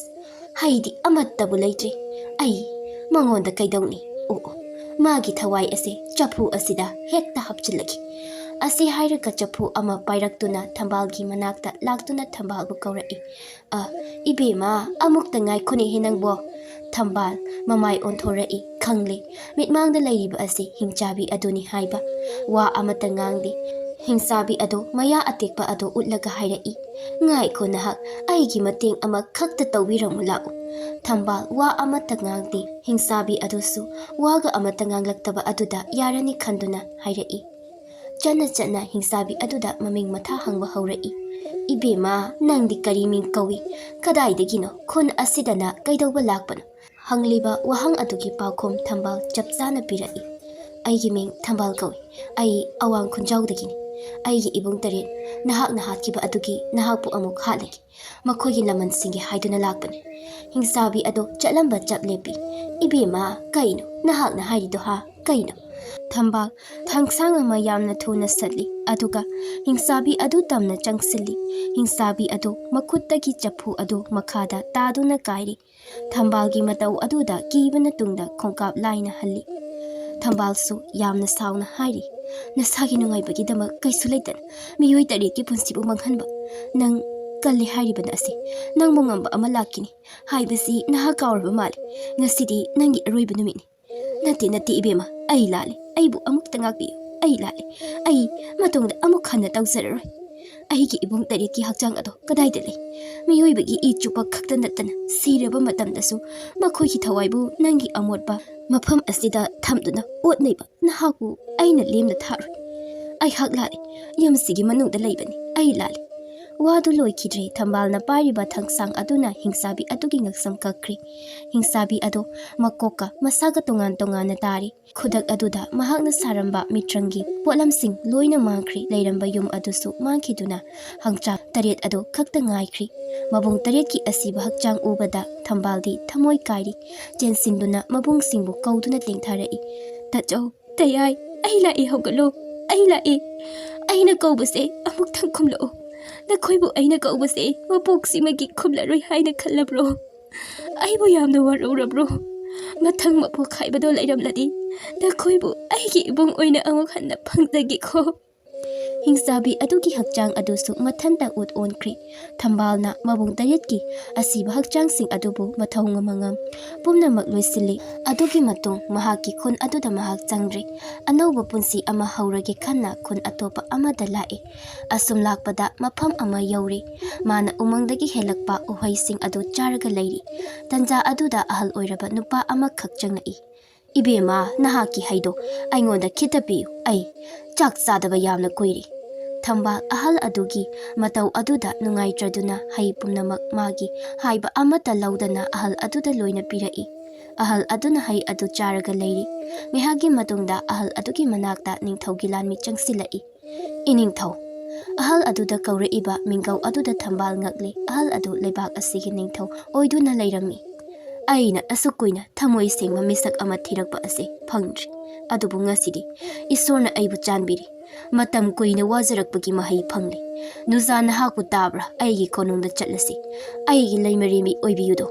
ꯍꯩꯗꯤ ꯑꯃꯠꯇꯕꯨ ꯂꯩꯇ꯭ꯔꯦ꯫ ꯑꯩ ꯃꯉꯣꯟꯗ ꯀꯩꯗꯧꯅꯤ? ꯑꯣ, ꯑꯣ, ꯃꯥꯒꯤ ꯊꯋꯥꯏ ꯑꯁꯦ ꯆꯐꯨ ꯑꯁꯤꯗ ꯍꯦꯛꯇ ꯍꯥꯞꯆꯤꯜꯂꯒꯦ"꯫ ꯑꯁꯤ ꯍꯥꯏꯔꯒ ꯆꯐꯨ ꯑꯃ ꯄꯥꯏꯔꯛꯇꯨꯅ ꯊꯝꯕꯥꯜꯒꯤ ꯃꯅꯥꯛꯇ ꯂꯥꯛꯇꯨꯅ ꯊꯝꯕꯥꯜꯕꯨ ꯀꯧꯔꯛꯏ꯫ "ꯑ, ꯏꯕꯦꯝꯃ, ꯑꯃꯨꯛꯇ ꯉꯥꯏꯈꯣꯅꯦꯍꯦ ꯅꯪꯕꯣ"꯫ ꯊꯝꯕꯥꯜ ꯃꯃꯥꯏ ꯑꯣꯟꯊꯣꯔꯛꯏ, ꯈꯪꯂꯦ ꯃꯤꯠꯃꯥꯡꯗ ꯂꯩꯔꯤꯕ ꯑꯁꯤ ꯍꯤꯡꯆꯥꯕꯤ ꯑꯗꯨꯅꯤ ꯍꯥꯏꯕ꯫ ꯋꯥ ꯑꯃꯠꯇ ꯉꯥꯡꯗꯦ꯫ ꯍꯤꯡꯆꯥꯕꯤ ꯑꯗꯨ ꯃꯌꯥ ꯑꯇꯦꯛꯄ ꯑꯗꯨ ꯎꯠꯂꯒ ꯍꯥꯏꯔꯛꯏ, "ꯉꯥꯏꯈꯣ ꯅꯍꯥꯛ, ꯑꯩꯒꯤ ꯃꯇꯦꯡ ꯑꯃꯈꯛꯇ ꯇꯧꯕꯤꯔꯝꯃꯨ ꯂꯥꯛꯎ"꯫ ꯊꯝꯕꯥꯜ ꯋꯥ ꯑꯃꯠꯇ ꯉꯥꯡꯗꯦ꯫ ꯍꯤꯡꯆꯥꯕꯤ ꯑꯗꯨꯁꯨ ꯋꯥꯒ ꯑꯃꯠꯇ ꯉꯥꯡꯂꯛꯇꯕ ꯑꯗꯨꯗ ꯌꯥꯔꯅꯤ ꯈꯟꯗꯨꯅ ꯍꯥꯏꯔꯛꯏ꯫ ꯆꯠꯅ ꯆꯠꯅ ꯍꯤꯡꯆꯥꯕꯤ ꯑꯗꯨꯗ ꯃꯃꯤꯡ ꯃꯊꯥ ꯍꯪꯕ ꯍꯧꯔꯛꯏ꯫ "ꯏꯕꯦꯝꯃ, ꯅꯪꯗꯤ ꯀꯔꯤ ꯃꯤꯡ ꯀꯧꯏ? ꯀꯗꯥꯏꯗꯒꯤꯅꯣ? ꯈꯨꯟ ꯑꯁꯤꯗꯅ ꯀꯩꯗꯧꯕ ꯂꯥꯛꯄꯅꯣ?" ꯍꯪꯂꯤꯕ ꯋꯥꯍꯪ ꯑꯗꯨꯒꯤ ꯄꯥꯎꯈꯨꯝ ꯊꯝꯕꯥꯜ ꯆꯞ ꯆꯥꯅ ꯄꯤꯔꯛꯏ꯫ "ꯑꯩꯒꯤ ꯃꯤꯡ ꯊꯝꯕꯥꯜ ꯀꯧꯏ꯫ ꯑꯩ ꯑꯋꯥꯡ ꯈꯨꯟꯖꯥꯎꯗꯒꯤꯅꯤ꯫ ꯑꯩꯒꯤ ꯏꯕꯨꯡ ꯇꯔꯦꯠ ꯅꯍꯥꯛꯅ ꯍꯥꯠꯈꯤꯕ ꯑꯗꯨꯒꯤ ꯅꯍꯥꯛꯄꯨ ꯑꯃꯨꯛ ꯍꯥꯠꯂꯒꯦ꯫ ꯃꯈꯣꯏꯒꯤ ꯂꯃꯟꯁꯤꯡꯒꯤ ꯍꯥꯏꯗꯨꯅ ꯂꯥꯛꯄꯅꯤ"꯫ ꯍꯤꯡꯆꯥꯕꯤ ꯑꯗꯨ ꯆꯠꯂꯝꯕ ꯆꯞ ꯂꯦꯞꯄꯤ꯫ "ꯏꯕꯦꯝꯃ, ꯀꯩꯅꯣ ꯅꯍꯥꯛꯅ ꯍꯥꯏꯔꯤꯗꯣ, ꯍꯥ? ꯀꯩꯅꯣ?" ꯊꯝꯕꯥꯜ ꯊꯥꯡꯁꯥꯡ ꯑꯃ ꯌꯥꯝꯅ ꯊꯨꯅ ꯁꯠꯂꯤ, ꯑꯗꯨꯒ ꯍꯤꯡꯆꯥꯕꯤ ꯑꯗꯨ ꯇꯝꯅ ꯆꯪꯁꯤꯜꯂꯤ꯫ ꯍꯤꯡꯆꯥꯕꯤ ꯑꯗꯨ ꯃꯈꯨꯠꯇꯒꯤ ꯆꯐꯨ ꯑꯗꯨ ꯃꯈꯥꯗ ꯇꯥꯗꯨꯅ ꯀꯥꯏꯔꯤ꯫ ꯊꯝꯕꯥꯜꯒꯤ ꯃꯇꯧ ꯑꯗꯨꯗ ꯀꯤꯕꯅ ꯇꯨꯡꯗ ꯈꯣꯡꯀꯥꯞ ꯂꯥꯏꯅ ꯍꯜꯂꯤ꯫ ꯊꯝꯕꯥꯜꯁꯨ ꯌꯥꯝꯅ ꯁꯥꯎꯅ ꯍꯥꯏꯔꯤ, "ꯅꯁꯥꯒꯤ ꯅꯨꯡꯉꯥꯏꯕꯒꯤꯗꯃꯛ ꯀꯩꯁꯨ ꯂꯩꯇꯅ ꯃꯤꯑꯣꯏ ꯇꯔꯦꯠꯀꯤ ꯄꯨꯟꯁꯤꯕꯨ ꯃꯥꯡꯍꯟꯕ꯫ ꯅꯪ ꯀꯜꯂꯤ ꯍꯥꯏꯔꯤꯕꯅ ꯑꯁꯤ꯫ ꯅꯪꯕꯨ ꯉꯝꯕ ꯑꯃ ꯂꯥꯛꯈꯤꯅꯤ ꯍꯥꯏꯕꯁꯤ ꯅꯍꯥꯛ ꯀꯥꯎꯔꯕ ꯃꯥꯜꯂꯤ꯫ ꯉꯁꯤꯗꯤ ꯅꯪꯒꯤ ꯑꯔꯣꯏꯕ ꯅꯨꯃꯤꯠꯅꯤ"꯫ "ꯅꯠꯇꯦ, ꯅꯠꯇꯦ ꯏꯕꯦꯝꯃ, ꯑꯩ ꯂꯥꯜꯂꯦ꯫ ꯑꯩꯕꯨ ꯑꯃꯨꯛꯇ ꯉꯥꯛꯄꯤꯌꯨ꯫ ꯑꯩ ꯂꯥꯜꯂꯦ꯫ ꯑꯩ ꯃꯇꯨꯡꯗ ꯑꯃꯨꯛ ꯍꯟꯅ ꯇꯧꯖꯔꯔꯣꯏ"꯫ ꯑꯩꯒꯤ ꯏꯕꯨꯡ ꯇꯔꯦꯠꯀꯤ ꯍꯛꯆꯥꯡ ꯑꯗꯣ ꯀꯗꯥꯏꯗ ꯂꯩ? ꯃꯤꯑꯣꯏꯕꯒꯤ ꯏ ꯆꯨꯞꯄ ꯈꯛꯇ ꯅꯠꯇꯅ ꯁꯤꯔꯕ ꯃꯇꯝꯗꯁꯨ ꯃꯈꯣꯏꯒꯤ ꯊꯋꯥꯏꯕꯨ ꯅꯪꯒꯤ ꯑꯃꯣꯠꯄ ꯃꯐꯝ ꯑꯁꯤꯗ ꯊꯝꯗꯨꯅ ꯑꯣꯠ ꯅꯩꯕ ꯅꯍꯥꯛꯄꯨ ꯑꯩꯅ ꯂꯦꯝꯅ ꯊꯥꯔꯣꯏ꯫ ꯑꯩꯍꯥꯛ ꯂꯥꯜꯂꯦ꯫ ꯌꯨꯝꯁꯤꯒꯤ ꯃꯅꯨꯡꯗ ꯂꯩꯕꯅꯤ꯫ ꯑꯩ ꯂꯥꯜꯂꯦ꯫ ꯋꯥꯗꯨ ꯂꯣꯏꯈꯤꯗ꯭ꯔꯦ꯫ ꯊꯝꯕꯥꯜꯅ ꯄꯥꯏꯔꯤꯕ ꯊꯥꯡꯁꯥꯡ ꯑꯗꯨꯅ ꯍꯤꯡꯆꯥꯕꯤ ꯑꯗꯨꯒꯤ ꯉꯛꯁꯝ ꯀꯛꯈ꯭ꯔꯦ꯫ ꯍꯤꯡꯆꯥꯕꯤ ꯑꯗꯨ ꯃꯀꯣꯛꯀ ꯃꯁꯥꯒ ꯇꯣꯉꯥꯟ ꯇꯣꯉꯥꯟꯅ ꯇꯥꯔꯤ꯫ ꯈꯨꯗꯛ ꯑꯗꯨꯗ ꯃꯍꯥꯛꯅ ꯁꯥꯔꯝꯕ ꯃꯤꯇ꯭ꯔꯪꯒꯤ ꯄꯣꯠꯂꯝꯁꯤꯡ ꯂꯣꯏꯅ ꯃꯥꯡꯈ꯭ꯔꯦ꯫ ꯂꯩꯔꯝꯕ ꯌꯨꯝ ꯑꯗꯨꯁꯨ ꯃꯥꯡꯈꯤꯗꯨꯅ ꯍꯪꯆꯥꯡ ꯇꯔꯦꯠ ꯑꯗꯨ ꯈꯛꯇ ꯉꯥꯏꯈ꯭ꯔꯦ꯫ ꯃꯕꯨꯡ ꯇꯔꯦꯠꯀꯤ ꯑꯁꯤꯕ ꯍꯛꯆꯥꯡ ꯎꯕꯗ ꯊꯝꯕꯥꯜꯗꯤ ꯊꯃꯣꯏ ꯀꯥꯏꯔꯤ꯫ ꯆꯦꯟꯁꯤꯟꯗꯨꯅ ꯃꯕꯨꯡꯁꯤꯡꯕꯨ ꯀꯧꯗꯨꯅ ꯂꯦꯡꯊꯔꯛꯏ꯫ "ꯇꯥꯆꯧ, ꯇꯌꯥꯏ, ꯑꯩ ꯂꯥꯛꯑꯦ, ꯍꯧꯒꯠꯂꯣ꯫ ꯑꯩ ꯂꯥꯛꯑꯦ꯫ ꯑꯩꯅ ꯀꯧꯕꯁꯦ ꯑꯃꯨꯛꯇꯪ ꯈꯨꯝꯂꯛꯑꯣ꯫ ꯅꯈꯣꯏꯕꯨ ꯑꯩꯅ ꯀꯧꯕꯁꯦ ꯃꯄꯣꯛꯁꯤꯃꯒꯤ ꯈꯨꯝꯂꯔꯣꯏ ꯍꯥꯏꯅ ꯈꯜꯂꯕ꯭ꯔꯣ? ꯑꯩꯕꯨ ꯌꯥꯝꯅ ꯋꯥꯔꯧꯔꯕ꯭ꯔꯣ? ꯃꯊꯪ ꯃꯄꯣꯛ ꯍꯥꯏꯕꯗꯣ ꯂꯩꯔꯝꯂꯗꯤ ꯅꯈꯣꯏꯕꯨ ꯑꯩꯒꯤ ꯏꯕꯨꯡ ꯑꯣꯏꯅ ꯑꯃꯨꯛ ꯍꯟꯅ ꯐꯪꯖꯒꯦꯀꯣ꯫" ꯍꯤꯡꯆꯥꯕꯤ ꯑꯗꯨꯒꯤ ꯍꯛꯆꯥꯡ ꯑꯗꯨꯁꯨ ꯃꯊꯟꯇ ꯎꯠ ꯑꯣꯟꯈ꯭ꯔꯦ꯫ ꯊꯝꯕꯥꯜꯅ ꯃꯕꯨꯡ ꯇꯔꯦꯠꯀꯤ ꯑꯁꯤꯕ ꯍꯛꯆꯥꯡꯁꯤꯡ ꯑꯗꯨꯕꯨ ꯃꯊꯧ ꯃꯉꯝ ꯄꯨꯝꯅꯃꯛ ꯂꯣꯏꯁꯤꯜꯂꯤ꯫ ꯑꯗꯨꯒꯤ ꯃꯇꯨꯡ ꯃꯍꯥꯛꯀꯤ ꯈꯨꯟ ꯑꯗꯨꯗ ꯃꯍꯥꯛ ꯆꯪꯗ꯭ꯔꯦ꯫ ꯑꯅꯧꯕ ꯄꯨꯟꯁꯤ ꯑꯃ ꯍꯧꯔꯒꯦ ꯈꯟꯅ ꯈꯨꯟ ꯑꯇꯣꯞꯄ ꯑꯃꯗ ꯂꯥꯛꯑꯦ꯫ ꯑꯁꯨꯝ ꯂꯥꯛꯄꯗ ꯃꯐꯝ ꯑꯃ ꯌꯧꯔꯦ꯫ ꯃꯥꯅ ꯎꯃꯪꯗꯒꯤ ꯍꯦꯜꯂꯛꯄ ꯎꯍꯩꯁꯤꯡ ꯑꯗꯨ ꯆꯥꯔꯒ ꯂꯩꯔꯤ꯫ ꯇꯟꯖꯥ ꯑꯗꯨꯗ ꯑꯍꯜ ꯑꯣꯏꯔꯕ ꯅꯨꯄꯥ ꯑꯃꯈꯛ ꯆꯪꯂꯛꯏ꯫ "ꯏꯕꯦꯝꯃ, ꯅꯍꯥꯛꯀꯤ ꯍꯩꯗꯣ ꯑꯩꯉꯣꯟꯗ ꯈꯤꯇ ꯄꯤꯌꯨ꯫ ꯑꯩ ꯆꯥꯛ ꯆꯥꯗꯕ ꯌꯥꯝꯅ ꯀꯨꯏꯔꯦ꯫" ꯊꯝꯕꯥꯜ ꯑꯍꯜ ꯑꯗꯨꯒꯤ ꯃꯇꯧ ꯑꯗꯨꯗ ꯅꯨꯡꯉꯥꯏꯇ꯭ꯔꯗꯨꯅ ꯍꯩ ꯄꯨꯝꯅꯃꯛ ꯃꯥꯒꯤ ꯍꯥꯏꯕ ꯑꯃꯠꯇ ꯂꯧꯗꯅ ꯑꯍꯜ ꯑꯗꯨꯗ ꯂꯣꯏꯅ ꯄꯤꯔꯛꯏ꯫ ꯑꯍꯜ ꯑꯗꯨꯅ ꯍꯩ ꯑꯗꯨ ꯆꯥꯔꯒ ꯂꯩꯔꯤ꯫ ꯉꯥꯏꯍꯥꯛꯀꯤ ꯃꯇꯨꯡꯗ ꯑꯍꯜ ꯑꯗꯨꯒꯤ ꯃꯅꯥꯛꯇ ꯅꯤꯡꯊꯧꯒꯤ ꯂꯥꯟꯃꯤ ꯆꯪꯁꯤꯜꯂꯛꯏ꯫ "ꯏꯅꯤꯡꯊꯧ꯫" ꯑꯍꯜ ꯑꯗꯨꯗ ꯀꯧꯔꯛꯏꯕ ꯃꯤꯡꯒꯧ ꯑꯗꯨꯗ ꯊꯝꯕꯥꯜ ꯉꯛꯂꯤ꯫ ꯑꯍꯜ ꯑꯗꯨ ꯂꯩꯕꯥꯛ ꯑꯁꯤꯒꯤ ꯅꯤꯡꯊꯧ ꯑꯣꯏꯗꯨꯅ ꯂꯩꯔꯝꯃꯤ꯫ "ꯑꯩꯅ ꯑꯁꯨꯛ ꯀꯨꯏꯅ ꯊꯃꯣꯏ ꯁꯦꯡꯕ ꯃꯤꯁꯛ ꯑꯃ ꯊꯤꯔꯛꯄ ꯑꯁꯤ ꯐꯪꯗ꯭ꯔꯤ꯫ ꯑꯗꯨꯕꯨ ꯉꯁꯤꯗꯤ ꯏꯁꯣꯔꯅ ꯑꯩꯕꯨ ꯆꯥꯟꯕꯤꯔꯤ꯫ ꯃꯇꯝ ꯀꯨꯏꯅ ꯋꯥꯖꯔꯛꯄꯒꯤ ꯃꯍꯩ ꯐꯪꯂꯦ꯫ ꯅꯨꯖꯥ, ꯅꯍꯥꯛꯄꯨ ꯇꯥꯕ꯭ꯔꯥ? ꯑꯩꯒꯤ ꯀꯣꯅꯨꯡꯗ ꯆꯠꯂꯁꯤ꯫ ꯑꯩꯒꯤ ꯂꯩꯃꯔꯦꯝꯕꯤ ꯑꯣꯏꯕꯤꯌꯨꯗꯣ꯫"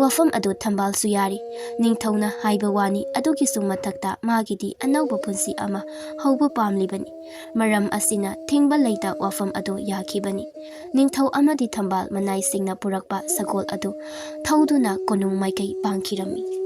ꯋꯥꯐꯝ ꯑꯗꯨ ꯊꯝꯕꯥꯜꯁꯨ ꯌꯥꯔꯤ꯫ ꯅꯤꯡꯊꯧꯅ ꯍꯥꯏꯕ ꯋꯥꯅꯤ, ꯑꯗꯨꯒꯤꯁꯨ ꯃꯊꯛꯇ ꯃꯥꯒꯤꯗꯤ ꯑꯅꯧꯕ ꯄꯨꯟꯁꯤ ꯑꯃ ꯍꯧꯕ ꯄꯥꯝꯂꯤꯕꯅꯤ꯫ ꯃꯔꯝ ꯑꯁꯤꯅ ꯊꯤꯡꯕ ꯂꯩꯇ ꯋꯥꯐꯝ ꯑꯗꯨ ꯌꯥꯈꯤꯕꯅꯤ꯫ ꯅꯤꯡꯊꯧ ꯑꯃꯗꯤ ꯊꯝꯕꯥꯜ ꯃꯅꯥꯏꯁꯤꯡꯅ ꯄꯨꯔꯛꯄ ꯁꯒꯣꯜ ꯑꯗꯨ ꯊꯧꯗꯨꯅ ꯀꯣꯅꯨꯡ ꯃꯥꯏꯀꯩ ꯄꯥꯡꯈꯤꯔꯝꯃꯤ꯫